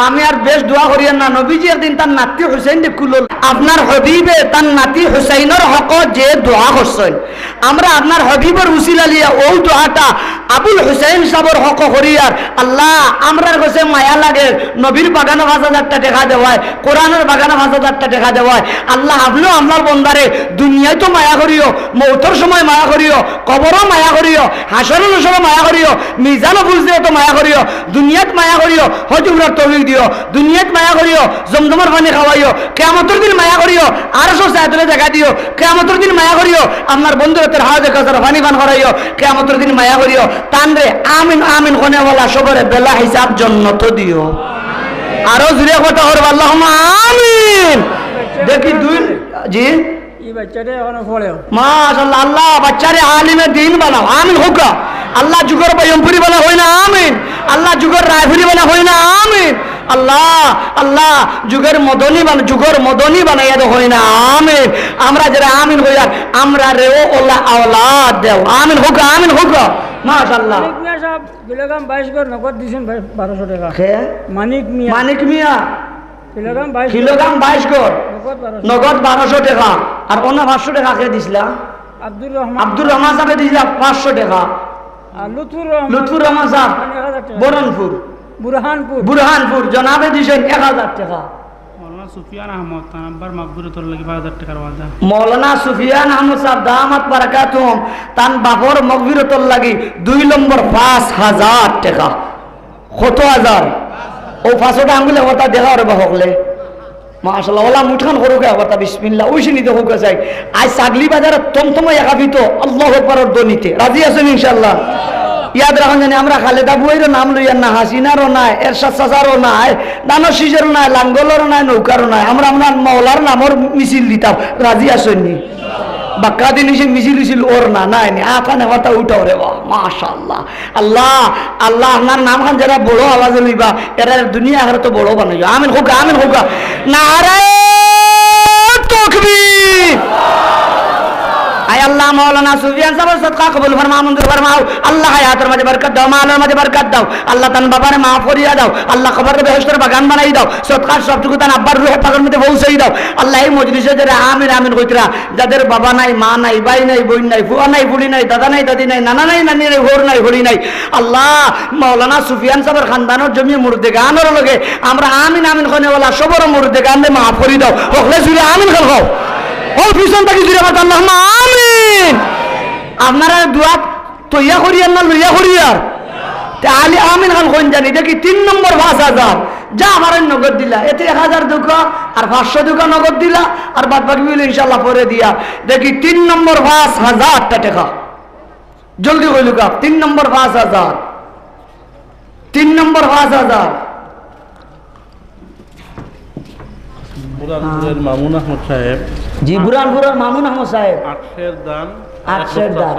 আমি আর বেশ দোয়া করিয়ার না, নবীজি একদিন তান নাতি হুসাইন দেখলো। আপনার হাবিবে তান নাতি হুসাইনর হকো যে দোয়া করছইন, আমরা আপনার হাবিবর উসিলা লইয়া অউ দোয়াটা আবুল হুসাইন সাবর হকো করিয়ার। আল্লাহ, আমরার গেছে মায়া লাগের, নবীর বাগানো পাঁচ হাজারটা টেকা দেওয়ায়, কোরআনর বাগানো পাঁচ হাজারটা টেকা দেওয়ায়। আল্লাহ, আপনেও আপনার বন্দারে দুনিয়াত তো মায়া করিও, মউতর সময় মায়া করিও, কবরো মায়া করিও, হাশরো নশরো মায়া করিও, মিজানো বুঝ দিও তো মায়া করিও, দুনিয়াত মায়া করিও, হজ উমরার তৌফিক দিও, দুনিয়াত মায়া করিও, জমজমর পানি খাওয়াইও, কিয়ামতর দিন মায়া করিও, আরশর ছায়া তলে জাগা দিও, কিয়ামতর দিন মায়া করিও, আপনার বন্ধুর আতর হাউজে কাউসারর পানি পান করাইও, কিয়ামতর দিন মায়া করিও। তানরে আমিন আমিন কনেওয়ালা সবরে বেলা হিসাব জন্নত দিও। আরো জুরে কথা করবা, আল্লাহুম্মা আমিন। দেখি দুই, জি? ই বাচ্চাটা এখনো পড়েও। মাশাআল্লাহ, আল্লাহ বাচ্চারে আলিমে দিন বানাও, আমিন কউক্কা। আল্লাহ যুগর বয়মপুরি বানাও, কই না আমিন। আল্লাহ যুগর রায়পুরি বানাও, কই না আমিন। আল্লাহ, আল্লাহ যুগর মদনী বান-, যুগর মদনী বানাইয়া দেও, কই না আমিন। আমরা যারা আমিন কইয়ার, আমরারেও ওলা আওলাদ দেও, আমিন কউক্কা, আমিন কউক্কা। মাশাআল্লাহ। মানিক মিয়া সাব, কিলোগ্রাম বাইশ ঘর নগদ দিছইন বারোশো টেকা। কে? মানিক মিয়া। মানিক মিয়া। কিলোগ্রাম বাইশ ঘর। কিলোগ্রাম বাইশ ঘর। নগদ বারোশো। নগদ বারোশো টেকা। আর অনো পাঁচশো টেকা কে দিছলা? আব্দুর রহমান। আব্দুর রহমান সাবে দিছলা পাঁচশো টেকা। আর লুৎফুর রহমান। লুৎফুর রহমান সাব। এক হাজার টেকা। বহরমপুর। বুরহানপুর। বুরহানপুর। জনাবে দিছইন এক হাজার টেকা। মৌলানা সুফিয়ান আহমদ, তান আব্বার মাগফিরতর লাগি পাঁচ হাজার টেকার ওয়াদা। মৌলানা সুফিয়ান আহমদ সাব দামাত বারাকাতুহুম, তান বাপর মাগফিরতর লাগি দুই নম্বর পাঁচ হাজার টেকা। কত হাজার? অউ পাঁচটা আঙ্গুলে কথা দেখা ওরে বা হকলে। মাশাআল্লাহ, ওলা মুঠখান করুক্কা একবার তা বিসমিল্লাহ। ওই সিনি দেখুক্কা চাই। আইজ ছাগলি বাজারো থমথমাইয়া কাঁপিতো আল্লাহু আকবারর ধ্বনিতে। রাজি আছইন ইনশাআল্লাহ? ইয়াদ রাখইন জানি আমরা খালেদা বুয়াইরও নাম লইয়ার না, হাসিনারও নায়, এরশাদ চাচারও নায়, দানশিষেরও নায়, লাঙ্গলরও নায়, নৌকারও নায়। আমরা আমরার মওলার নামর মিছিল দিতাম। রাজি আছইন নি? বাক্কা দিন ইসে মিছিল উছিল অর না, নায় নি? আতা নেওয়াতা উঠাও রে বা, মাশাআল্লাহ। আল্লাহ, আল্লাহ, আপনার নামখান যারা বড় আওয়াজে লইবা, এরা দুনিয়া আখেরাতো বড় বানাইও। আমিন কউক্কা, আমিন কউক্কা। নারায়ে তাকবীর। আয় আল্লাহ, মাওলানা সুফিয়ান সাবর সদকা কবুল ফরমাও, মঞ্জুর ফরমাও। আল্লাহ, হায়াতর মাঝে বরকত দাও, মালর মাঝে বরকত দাও। আল্লাহ, তান বাবারে মাফ করিয়া দাও। আল্লাহ, কবররে বেহেশতর বাগান বানাই দাও। সদকার সবটুকু তান আব্বার রুহে পাকর মধ্যে পৌঁছাই দাও। আল্লাহ, এই মজলিসে যারা আমিন আমিন কইতরা, যাদের বাবা নাই, মা নাই, ভাই নাই, বইন নাই, ফুয়া নাই, ফুড়ি নাই, দাদা নাই, দাদি নাই, নানা নাই, নানি নাই, হউর নাই, হড়ি নাই। আল্লাহ, মাওলানা সুফিয়ান সাবর খানদানর জমি মুর্দেগানর লগে আমরা আমিন আমিন কইনেওয়ালা সবর মুর্দেগানরে মাফ করি দাও। হকলে জুরে আমিন খান কও। অউ পিছন থাকি জুরে মাতো, আল্লাহুম্মা আমিন। আপনারা দোয়াত তৈয়া করিয়ার না লইয়া করিয়ার? তে আলি আমিন খান কইন জানি, দেখি তিন নম্বর পাঁচ হাজার। যা পারইন নগদ দিলা, এতে এক হাজার দেউক্কা, আর পাঁচশো দেউক্কা নগদ দিলা, আর বাদ বাকি অইলে ইনশাআল্লাহ পরে দিয়া। দেখি তিন নম্বর পাঁচ হাজারটা টেকা। জলদি কইলুক্কা, তিন নম্বর পাঁচ হাজার। তিন নম্বর পাঁচ হাজার। বুরহানপুরের মামুন আহমদ সাহেব। জি, বুরহানপুরের মামুন আহমদ সাহেব। আট সের ধান, আট সের ধান।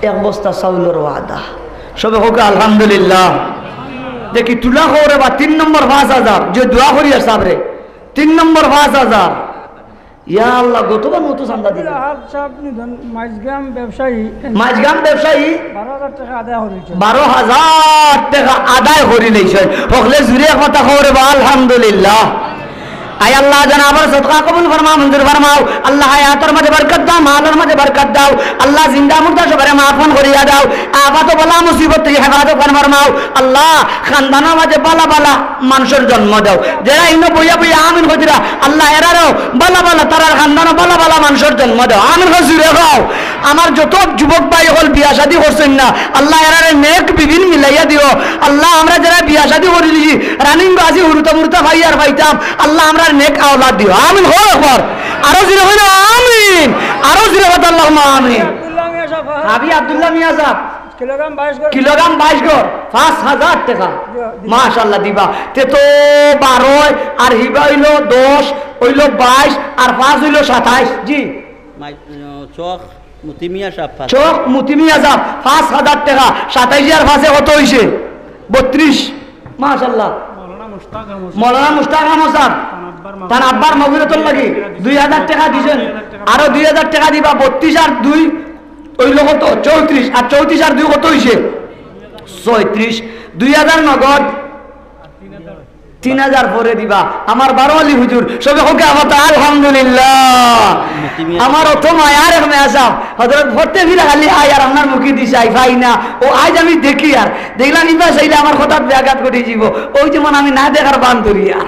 এক বস্তা চাউলর ওয়াদা। সবে কউক্কা আলহামদুলিল্লাহ। দেখি তুলা কও রে বা তিন নম্বর পাঁচ হাজার, যে দোয়া করিয়ার সাবরে। তিন নম্বর পাঁচ হাজার। ইয়া আল্লাহ, গতবার মতো চান্দা দিবা। আব্দুল আহাদ সাহেব নিধন, মাইজগাম ব্যবসায়ী। মাইজগাম ব্যবসায়ী। বারো হাজার টেকা আদায় করিলাইছইন। বারো হাজার টেকা আদায় করিলাইছইন। হকলে জুরে এক মাতা কও রে বা, আলহামদুলিল্লাহ। আয় আল্লাহ, জনাবর সদকা কবুল ফরমাও, মঞ্জুর ফরমাও। আল্লাহ, হায়াতর মাঝে বরকত দাও, মালর মাঝে বরকত দাও। আল্লাহ, জিন্দা মুর্দা সবরে মাফ করিয়া দাও। আফাত বালা মুসিবত থাকি হেফাজত খান ফরমাও। আল্লাহ, খানদানর মাঝে বালা বালা মানষর জন্ম দাও। যেরা ইনো বইয়া বইয়া আমিন কইরা, আল্লাহ, এরারেও বালা বালা, তারার খানদানো বালা বালা মানষর জন্ম দাও। আমিন কও, জুরে কও। আমার যত যুবক ভাই অকল বিয়া শাদী করছইন না, আল্লাহ, এরারে নেক বিবিন মিলাইয়া দিও। আল্লাহ, আমরা যেরা বিয়া শাদী করিলিছি, রানিং বাজি হুরুতা মুরুতা ভাই আর পাইতাম, আল্লাহ, আমরার নেক আওলাদ দিও। আমিন কও একবার। আরো জুরে কও না, আমিন। আরো জুরে কও, আল্লাহুম্মা আমিন। আব্দুল্লাহ মিয়া সাহেব। হাবি আব্দুল্লাহ মিয়া সাহেব। কিলোগ্রাম বাইশ ঘর। কিলোগ্রাম বাইশ ঘর, পাঁচ হাজার টেকা। জি, জি। মাশাআল্লাহ দিবা। তে তো বারো, আর হিবা অইলো দশ, অইলো বাইশ, আর পাঁচ অইলো সাতাইশ। জি। মাই-, আহ, চক মুতিমিয়া সাহেব পাঁচ। চক মুতিমিয়া সাহেব, পাঁচ হাজার টেকা। সাতাইশ আর পাঁচে কত অইছে? বত্রিশ। মাশাআল্লাহ। মৌলানা মুশতাক আহমদ সাহেব। মৌলানা মুশতাক আহমদ সাহেব। তান আব্বার মাগফিরাতর লাগি দুই হাজার টেকা দিছইন। আরো দুই হাজার টেকা দিবা, বত্রিশ আর দুই অইলো কত? চৌত্রিশ। আর চৌত্রিশ আর দুই কত অইছে? ছয়ত্রিশ। দুই হাজার নগদ, তিন হাজার পরে দিবা। আমার বারো আলী হুজুর, সবে কউক্কা আবার আলহামদুলিল্লাহ। আমার অত মায়ার এক মেয়া সাহেব, হযরত ফতে ফিরা খালি আয় আর আপনার মুখে দিশাই পাই না। ও আইজ আমি দেখি আর দেখলাম, ইবা চাইলে আমার কথাত ব্যাঘাত ঘটি যিবো। ওই যেমন আমি না দেখার বান ধরি আর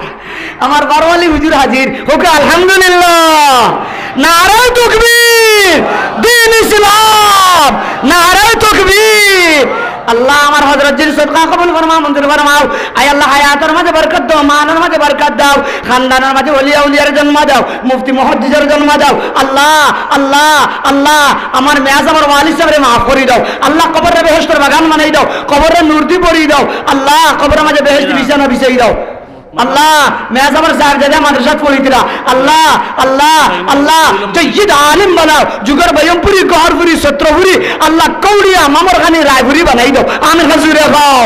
আমার বারো আলী হুজুর হাজির, কউক্কা আলহামদুলিল্লাহ। নারায়ে তাকবীর, দ্বীন ইসলাম, নারায়ে তাকবীর। আল্লাহ, আমার হযরত জির সদকা কবুল ফরমাও, মঞ্জুর ফরমাও। আয় আল্লাহ, হায়াতর মাঝে বরকত দাও, মালর মাঝে বরকত দাও, খানদানর মাঝে ওলি আউলিয়ার জন্ম দাও, মুফতি মুহাদ্দিসর জন্ম দাও। আল্লাহ, আল্লাহ, আল্লাহ, আমার মেয়া সাহেব, আমার ওয়ালিদ সাহেবরে মাফ করি দাও। আল্লাহ, কবররে বেহেশতর বাগান বানাই দাও, কবররে নূর দি ভরি দাও। আল্লাহ, কবরর মাঝে বেহেশতি বিছানা বিছাই দাও। আল্লাহ, মেয়া সাহেব আমার সাহেবজাদা মাদ্রাসাত পড়িতরা। আল্লাহ, আল্লাহ, আল্লাহ, সৈয়দ আলিম বানাও। যুগর বয়মপুরি, গহরপুরি, সত্রপুরি, আল্লাহ, কৌড়িয়া, মামরখানি, রায়পুরি বানাই দাও। আমিন কও, জুরে কও।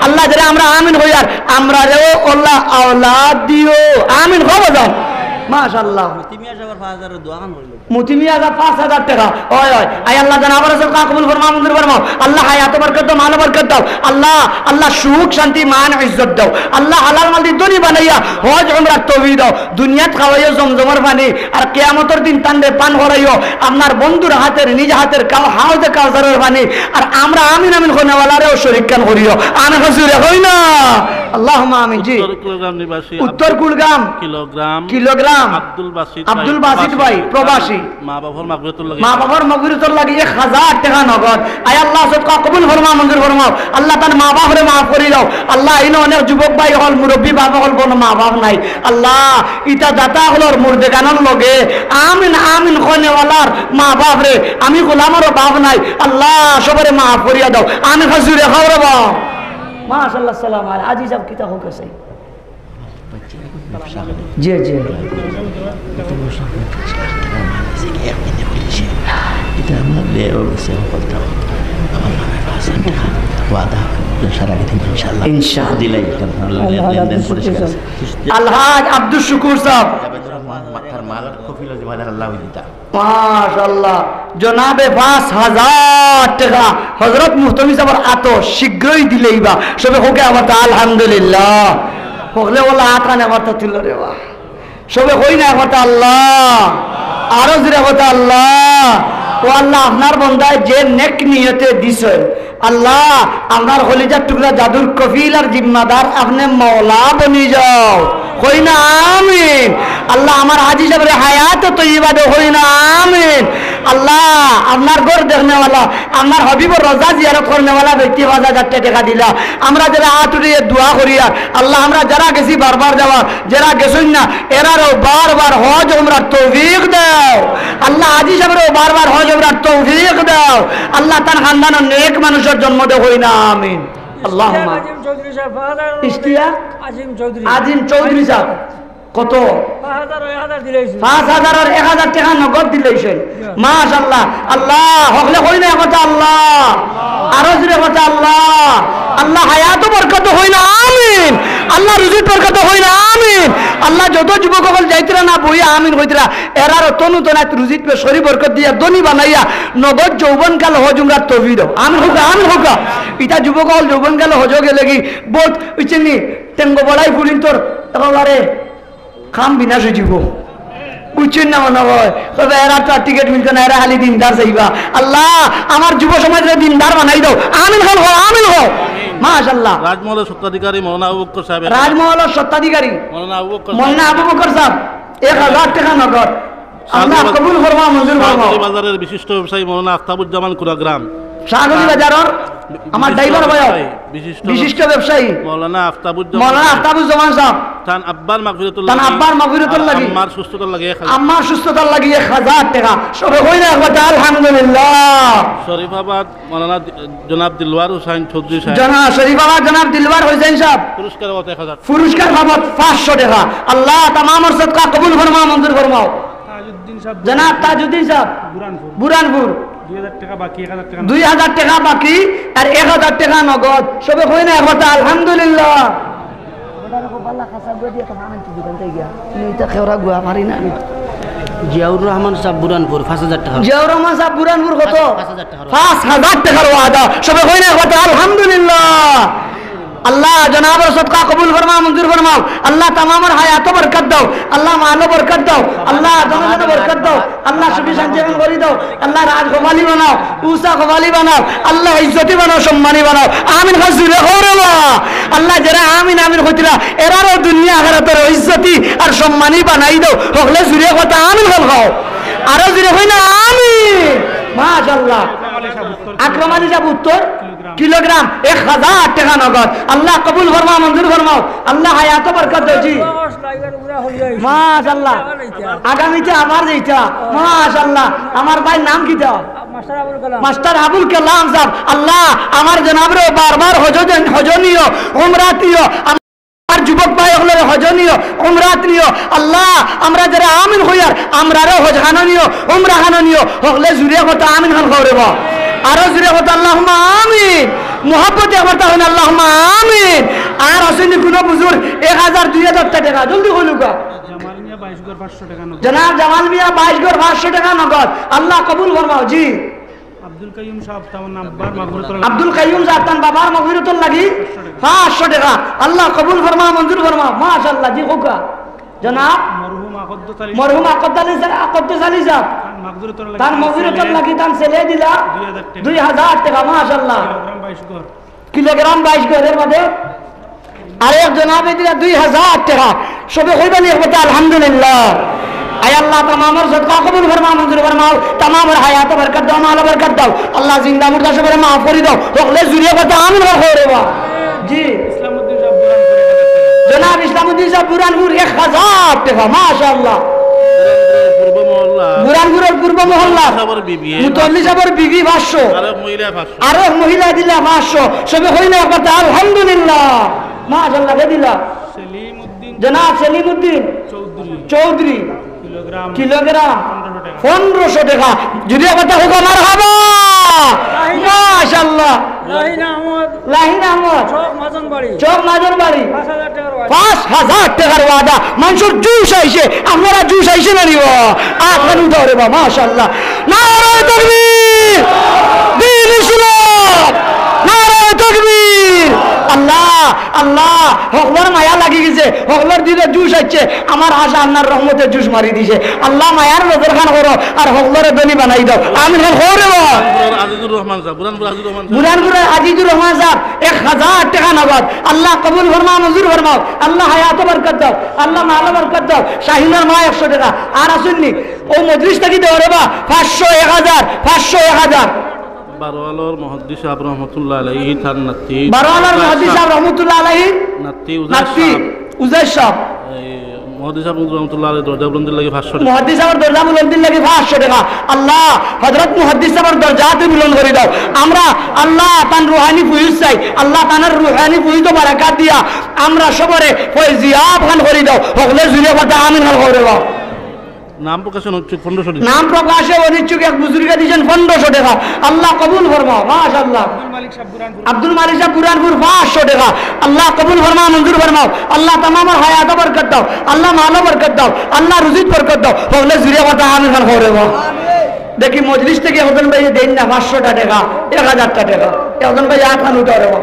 আল্লাহ, যেরা আমরা আমিন কই আর আমরারেও আল্লাহ আওলাদ দিও। আমিন কও বাজান। মাশাআল্লাহ। মুতিমিয়া সাহেবর পাঁচ হাজার দোয়া খান করিল। মুতিমিয়া সাহেব পাঁচ হাজার টেকা। ওই, ওই। আয় আল্লাহ, জান আবার সদকা কবুল ফরমাও, মঞ্জুর ফরমাও। আল্লাহ, হায়াত বরকত দাও, মাল বরকত দাও। আল্লাহ, আল্লাহ, সুখ, শান্তি, মান, ইজ্জত দাও। আল্লাহ, হালাল মাল দি ধনী বানাইয়া হজ উমরার তৌফিক দাও। দুনিয়াত খাওয়াইও জমজমর পানি, আর কিয়ামতর দিন তানরে পান করাইও আপনার বন্ধুর হাতের, নিজ হাতের কাউ-, হাউজে কাউসারর পানি। আর আমরা আমিন আমিন কইনেওয়ালারেও শরিক খান করিও। আমিন কও, জুরে কও না। আল্লাহুম্মা আমিন। জি। উত্তর কুড়গ্রাম নিবাসী উত্তর কুড়গ্রাম। কিলোগ্রাম। কিলোগ্রাম। আব্দুল বাসিত আব্দুল বাসিত ভাই, প্রবাসী। মা বাবার মাগফিরাতর লাগি। মা বাবার মাগফিরাতর লাগি এক হাজার টেকা নগদ। আয় আল্লাহ, সদকা কবুল ফরমাও, মঞ্জুর ফরমাও। আল্লাহ, তান মা বাপরে মাফ করি দাও। আল্লাহ, ইনো অনেক যুবক ভাই অকল, মুরব্বী বাপ অকল, কোনো মা বাপ নাই। আল্লাহ, ইতা দাতা অকলর মুর্দেগানর লগে আমিন আমিন কইনেওয়ালার মা বাপরে, আমি গোলামরও বাপ নাই। আল্লাহ, সবরে মাফ করিয়া দাও। আমিন কও, জুরে কও রে বা। মাশাআল্লাহ, সালাম আলাইকুম। আজি সাহেব কিতা হোক আছে? জি, জি। এটা আমার বিয়ে হয়ে গেছে, বলতে হবে। আমার নামে পাঁচ হাজার টাকা ওয়াদা, সারা দিন ইনশাআল্লাহ। ইনশাআল্লাহ। দিলাই, কারণ আমার লেনদেন পরিষ্কার আছে। আলহাজ আব্দুল শুকুর সাহেব। তার মাল কফিল জিম্মাদার আল্লাহ দিতা। মাশাআল্লাহ, জনাবে পাঁচ হাজার টাকা হযরত মুহতামিম সাহেবর আতো শীঘ্রই দিলাইবা। সবে কউক্কা আবার আলহামদুলিল্লাহ। হকলে ওলা আত খান আবার তুলো রে বা। সবে কই না কথা আল্লাহ। আরো জুরে কথা আল্লাহ। ও আল্লাহ, আপনার বন্দায় যে নেক নিয়তে দিছইন, আল্লাহ, আপনার কলিজার টুকরা জাদুর কফিল আর জিম্মাদার আপনে মওলা বনি যাও। কই না আমিন। আল্লাহ, আমার হাজি সাহেবরে হায়াতে তৈয়বা দেও। কই না আমিন। আল্লাহ, আপনার ঘর দেখনেওয়ালা, আপনার হাবিবর রওজা জিয়ারত করনেওয়ালা ব্যক্তি পাঁচ হাজার টেকা দিলা। আমরা যেরা আত উঠাইয়া দোয়া করিয়ার, আল্লাহ, আমরা যেরা গেছি বারবার যাওয়ার, যেরা গেছইন না, এরারেও বারবার হজ উমরার তৌফিক দেও। আল্লাহ, হাজি সাহেবরেও বারবার হজ উমরার তৌফিক দেও। আল্লাহ, তান খানদানো নেক মানুষর জন্ম দেও। কই না আমিন। আল্লাহুম্মা। ইশতিয়াক আজিম চৌধুরী সাহেব, পাঁচ হাজার। ইশতিয়াক আজিম চৌধুরী। আজিম চৌধুরী সাহেব। কত? পাঁচ হাজার আর এক হাজার টেকা নগদ দিলাইছইন। মাশাআল্লাহ। আল্লাহ, হকলে কই না একবার আল্লাহ। আরো জোরে কইতা আল্লাহ। আল্লাহ হায়াতো বরকত কই না, আমিন। আল্লাহ রুজিত বরকত কই না, আমিন। আল্লাহ যত যুবক অকল যাইতরা না বইয়া আমিন কইতরা, এরার তনু তনাত রুজিত বেশ করি বরকত দিয়া ধনী বানাইয়া নগদ যৌবনকাল হজ উমরার তৌফিক দাও। আমিন কউক্কা, আমিন কউক্কা। ইতা যুবক অকল যৌবনকাল হজ গেলেগি বউত অইছে নি, টেঙ্গো বড়াই ফুরিন্তর একেবারে কাম বিনাশ অইযিবো। বুঝছইন না মনে অয়? কইবা, "এরার তো আর টিকিট মিলতো না, এরা খালি দিনদার চাইবা।" আল্লাহ, আমার যুব সমাজরে দিনদার বানাই দাও। আমিন কও, আমিন কও। মাশাআল্লাহ। রাজমহলর স্বত্বাধিকারী মৌলানা আবু বকর সাহেব। রাজমহলর স্বত্বাধিকারী মৌলানা আবু বকর মৌলানা সাহেব। আবু বকর সাহেব, এক হাজার টেকা নগদ। আল্লাহ কবুল ফরমাও, মঞ্জুর ফরমাও। শাহতলি বাজারের বিশিষ্ট ব্যবসায়ী মৌলানা আফতাবুজ্জামান কুড়াগ্রাম। শাহতলি বাজারর আমার বিশিষ্ট ড্রাইভার ভাই, ব্যবসায়ী, বিশিষ্ট বিশিষ্ট ব্যবসায়ী মৌলানা আফতাবুজ্জামান মৌলানা সাহেব। আফতাবুজ্জামান সাহেব। তান আব্বার মাগফিরাতুর তান লাগি, আব্বার মাগফিরাতুর আর লাগি। আম্মার সুস্থতার লাগি এক হাজার। আম্মার সুস্থতার লাগি এক হাজার টেকা। সবে কই না একবার আলহামদুলিল্লাহ। শরীফাবাদ মৌলানা দি-, জনাব দিলওয়ার হুসাইন চৌধুরী সাহেব। জনা-, শরীফাবাদ জনাব দিলওয়ার হুসাইন সাহেব। পুরস্কার বাবদ এক হাজার। পুরস্কার বাবদ পাঁচশো টেকা। আল্লাহ তামামর সদকা কবুল ফরমাও, মঞ্জুর ফরমাও। তাজউদ্দিন সাহেব জনাব তাজউদ্দিন সাহেব বুরহানপুর। বুরহানপুর। দুই হাজার টেকা বাকি, এক হাজার টেকা নগদ। দুই হাজার টেকা বাকি আর এক হাজার টেকা নগদ। সবে কই না একবার আলহামদুলিল্লাহ। তুমি ইতা খেওরা গুয়া পারি না। জিয়াউর রহমান সাহেব বুরহানপুর, পাঁচ হাজার টেকা। জিয়াউর রহমান সাহেব বুরহানপুর কত? পাঁচ হাজার টেকা। পাঁচ হাজার টেকার ওয়াদা। সবে কই না একবার আলহামদুলিল্লাহ। আল্লাহ জনাবর সদকা কবুল ফরমাও, মঞ্জুর ফরমাও। আল্লাহ তামামর হায়াতো বরকত দাও, আল্লাহ মালো বরকত দাও, আল্লাহ জনজনে বরকত দাও, আল্লাহ সুখী শান্তি এমন করি দাও, আল্লাহ রাজ গোপালি বানাও, উষা গোপালি বানাও, আল্লাহ ইজ্জতি বানাও, সম্মানী বানাও। আমিন কও জুরে কও রে বা। আল্লাহ যেরা আমিন আমিন কইতরা, এরারও দুনিয়া আখেরাতর ইজ্জতি আর সম্মানী বানাই দাও। হকলে জুরে কও আমিন কও। আরো জুরে কই না আমিন। মাশাআল্লাহ। আকরাম আলী সাহেব উত্তর কিলোগ্রাম এক হাজার টেকা নগদ। আল্লাহ কবুল ফরমাও, মঞ্জুর ফরমাও। আল্লাহ হায়াতো বরকত দেও জি। মাশাআল্লাহ। আগামীতে আবার যাইতা। মাশাআল্লাহ। আমার ভাইর নাম কিতা? মাস্টার আবুল কালাম। মাস্টার আবুল কালাম সাহেব। আল্লাহ আমার জনাবরে বারবার হজ দেন, হজ নিও, উমরাত নিও। আমার যুবক ভাই অকলরে হজ নিও, উমরাত নিও। আল্লাহ, আমরা যেরা আমিন কইয়ার, আমরারও হজ খানো নিও, উমরা খানো নিও। হকলে জুরে কও আমিন খান কও রে বা। আরো জুরে কও আল্লাহুম্মা আমিন। মুহাব্বতে একবার তা কইন আল্লাহুম্মা আমিন। আর আছইন নি কুনু বুজুর্গ এক হাজার, দুই হাজার টেকা, জলদি কইলউক্কা। জামাল মিয়া বাইশ ঘর পাঁচশো টেকা নগদ। জনাব জামাল মিয়া বাইশ ঘর পাঁচশো টেকা নগদ। আল্লাহ কবুল ফরমাও জি। আব্দুল কাইয়ুম সাহেব তান আব্বার মাগফিরাতর লাগি। আব্দুল কাইয়ুম সাহেব তান বাবার মাগফিরাতর লাগি পাঁচশো টেকা। আল্লাহ কবুল ফরমাও, মঞ্জুর ফরমাও। মাশাআল্লাহ, জি কউক্কা। জনাব মরহুম আকদ্দুস আলী মরহুম আকদ্দুস আলী সাহেব, আকদ্দুস আলী সাহেব। তান মাগফিরাতর লাগি তান মাগফিরাতর ছেলে লাগি তান ছেলে দিলা দুই হাজার টেকা। দুই হাজার টেকা, মাশাআল্লাহ। কিলোগ্রাম বাইশ ঘর। কিলোগ্রাম বাইশ ঘরের মধ্যে আরেক জনাবে দিলা দুই হাজার টেকা। সবে কইবা নি একবার আলহামদুলিল্লাহ। আয় আল্লাহ, তামামর সদকা কবুল ফরমাও, মঞ্জুর ফরমাও, তামামর হায়াতো বরকত দাও, মালো বরকত দাও। আল্লাহ জিন্দা মুর্দা সবরে মাফ করি দাও। হকলে জুরে কও আমিন কও রে বা। জি। ইসলামউদ্দিন সাহেব বুরহানপুর। জনাব ইসলামউদ্দিন সাহেব বুরহানপুর এক হাজার টেকা, মাশাআল্লাহ। বুরহানপুরর পূর্ব মহল্লা। বুরহানপুরর পূর্ব মহল্লা। মুতল্লি সাহেবর বিবি। মুতল্লি সাহেবর বিবি পাঁচশো। আরো এক মহিলা পাঁচশো। আরো এক মহিলা দিলা পাঁচশো। সবে কই না একবার আলহামদুলিল্লাহ। মাশাআল্লাহ, কে দিলা? সেলিম উদ্দিন জনাব সেলিম উদ্দিন চৌধুরী। চৌধুরী। কিলোগ্রাম কিলোগ্রাম পনেরোশো টেকা। পনেরোশো টেকা। জুরে কও মারহাবা। মাশাআল্লাহ। লাহিন আহমদ। লাহিন আহমদ। চক মাজন বাড়ি। চক মাজন বাড়ি। পাঁচ হাজার টেকার ওয়াদা। পাঁচ হাজার টেকার ওয়াদা। মানষর জুশ আইছে, আপনারা জুশ আইছে না নি বা? আত খান উঠাও রে বা, মাশাআল্লাহ। নারায়ে তাকবীর। দ্বীন ইসলাম। নারায়ে তাকবীর। আল্লাহ, আল্লাহ, হকলর মায়া লাগি গেছে, হকলর দিলো জুশ আইছে, আমার আশা আপনার রহমতে জুশ মারি দিছে। আল্লাহ মায়ার নজর খান করো, আর হকলরে ধনী বানাই দাও। আমিন খান কও রে বা। আজিজুর রহমান সাহেব, বুরহানপুর আজিজুর রহমান সাহেব। বুরহানপুরর আজিজুর রহমান সাহেব, এক হাজার টেকা নগদ। আল্লাহ কবুল ফরমাও, মঞ্জুর ফরমাও। আল্লাহ হায়াতো বরকত দাও, আল্লাহ মালো বরকত দাও। শাহিনর মা একশো টেকা। আর আছইন নি? অউ মজলিস থাকি দেও রে বা, পাঁচশো, এক হাজার, পাঁচশো, এক হাজার। বারোয়ালর মুহাদ্দিস সাহেব রহমতুল্লাহ আলাইহি তান নাতি। বারোয়ালর মুহাদ্দিস সাহেব রহমতুল্লাহ আলাইহি নাতি উজাইর নাতি সাহেব। উজাইর সাহেব। এই মুহাদ্দিস সাব রহমতুল্লাহ আলাইহির দরজা বুলন্দির লাগি পাঁচশো টেকা। মুহাদ্দিস সাবর দরজা বুলন্দির লাগি পাঁচশো টেকা। আল্লাহ, হযরত মুহাদ্দিস সাবর দরজা তুই বুলন্দ করি দাও। আমরা, আল্লাহ, তান রুহানি ফয়েজ চাই। আল্লাহ, তান রুহানি ফয়েজ ও বারাকাত দিয়া আমরা সবরে ফয়েজিয়াব খান করি দাও। হকলে জুড়ে কথা আমিন খান করি দাও। নাম প্রকাশে অনিচ্ছুক পনেরোশো টেকা। নাম প্রকাশে অনিচ্ছুক এক বুজুর্গে দিয়েছেন পনেরোশো টেকা। আল্লাহ কবুল ফরমাও, মাশাআল্লাহ। আব্দুল মালিক সাহেব বুরহানপুর পাঁচশো টেকা। আল্লাহ কবুল ফরমাও, মঞ্জুর ফরমাও। আল্লাহ তামামর হায়াত বরকত দাও, আল্লাহ মালো বরকত দাও, আল্লাহ রুজিত বরকত দাও। হকলে জুড়ে কথা আমিন খান করি দাও। দেখি মজলিস থাকি একজন ভাই দেইন না পাঁচশোটা টেকা, এক হাজারটা টেকা। একজন ভাই আত খান উঠাও রে বাবা।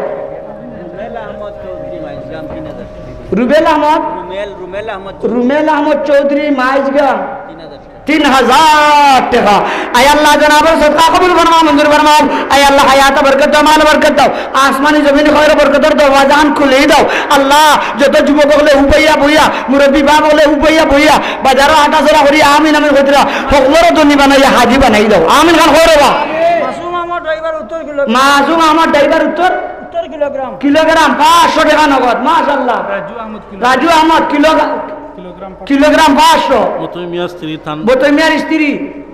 রুবেল আহমদ চৌধুরী মাইজগাম তিন হাজার টেকা। রুমেল, রুমেল আহমদ চৌধুরী। রুমেল আহমদ চৌধুরী মাইজগাম তিন হাজার টেকা। তিন হাজার টেকা। আয় আল্লাহ, জনাবর সদকা কবুল ফরমাও, মঞ্জুর ফরমাও। আয় আল্লাহ, হায়াত বরকত দাও, মাল বরকত দাও, আসমানি জমিন খয়র বরকতর দরওয়াজান খুলি দাও। আল্লাহ, যত যুবক অকলে উবাইয়া বইয়া, মুরব্বী বাপ অকলে উবাইয়া বইয়া, বাজারো হাঁটাচলা করি আমিন আমিন কইতরা, হকলরে ধনী বানাইয়া হাজি বানাই দাও। আমিন খান করি দাও। মাসুম আহমদ ড্রাইভার উত্তর কিলো-, মাসুম আহমদ ড্রাইভার উত্তর উত্তর কিলোগ্রাম। কিলোগ্রাম পাঁচশো টেকা নগদ, মাশাআল্লাহ। রাজু আহমদ কিলো-, রাজু আহমদ কিলো-, কিলোগ্রাম পাঁচশো। কিলোগ্রাম পাঁচশো। বতই মিয়ার স্ত্রী তান বতই মিয়ার স্ত্রী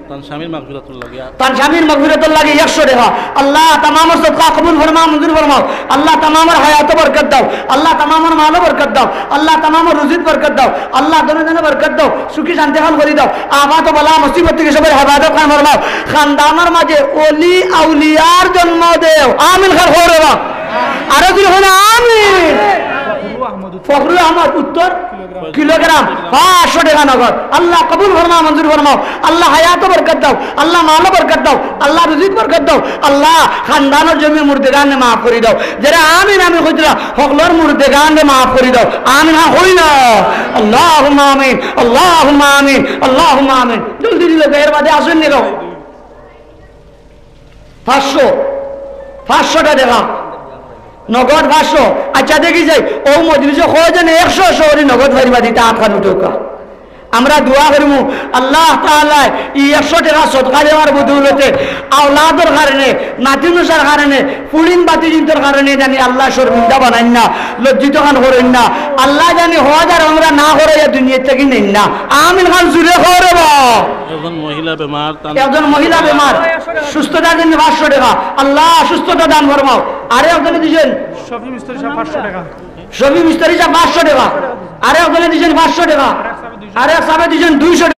তান স্বামীর মাগফিরাতুর লাগি। তান স্বামীর মাগফিরাতুর লাগি একশো টেকা। আল্লাহ, তামামর সদকা কবুল ফরমাও, মঞ্জুর ফরমাও। আল্লাহ, তামামর হায়াত বরকত দাও। আল্লাহ, তামামর মালো বরকত দাও। আল্লাহ, তামামর রুজিত বরকত দাও। আল্লাহ, ধনে ধনে বরকত দাও। সুখী শান্তি খান করি দাও। আফাত বালা মুসিবত থাকি সবর হেফাজত খান ফরমাও। খানদানর মাঝে অলি আউলিয়ার জন্ম দেও। আমিন খান করি দাও। আরো জোরে কইন আমিন। ফখরুল আহমদ উত্তর কিলোগ্রাম পাঁচশো টেকা নগদ। আল্লাহ কবুল ফরমাও, মঞ্জুর ফরমাও। আল্লাহ হায়াত বরকত দাও, আল্লাহ মাল বরকত দাও, আল্লাহ রুজিত বরকত দাও। আল্লাহ খানদানর জমি মুর্দেগান মাফ করি দাও। যারা আমিন আমিন কইতরা হকলর মুর্দেগান মাফ করি দাও। আমিন খান করি না। আল্লাহুম্মা আমিন, আল্লাহুম্মা আমিন, আল্লাহুম্মা আমিন। জলদি দিলে এর বাদে আসেন নি। পাঁচশো, পাঁচশোটা টেকা, নগদ পাঁচশো। আচ্ছা, দেখি যাই, ও মজলিসে কয়জনে একশো একশো করি নগদ পারিবা দিতা, আত খান উঠাউক্কা। আমরা দোয়া করিমু, আল্লাহ তাআলায় ই একশো টেকা সদকা দেওয়ার বদৌলতে আওলাদর কারণে, নাতি নসার কারণে, ফুড়িন বাতিজিন্তর কারণে জানি আল্লাহ শর্মিন্দা বানাইন না, লজ্জিত খান করইন না। আল্লাহ জানি হজ আর উমরা না করাইয়া দুনিয়া থাকি নেইন না। আমিন খান জুরে করি দাও। একজন মহিলা বেমার, তান একজন মহিলা বেমার, সুস্থতার জন্য পাঁচশো টেকা। আল্লাহ সুস্থতা দান ফরমাও। আরে একজনে দিছেন শফি মিস্ত্রি সাহেব পাঁচশো টেকা। শফি মিস্ত্রি সাহেব পাঁচশো টেকা। আরে একজনে দিছেন পাঁচশো টেকা। আরে সাহেব দিছেন দুইশো টেকা।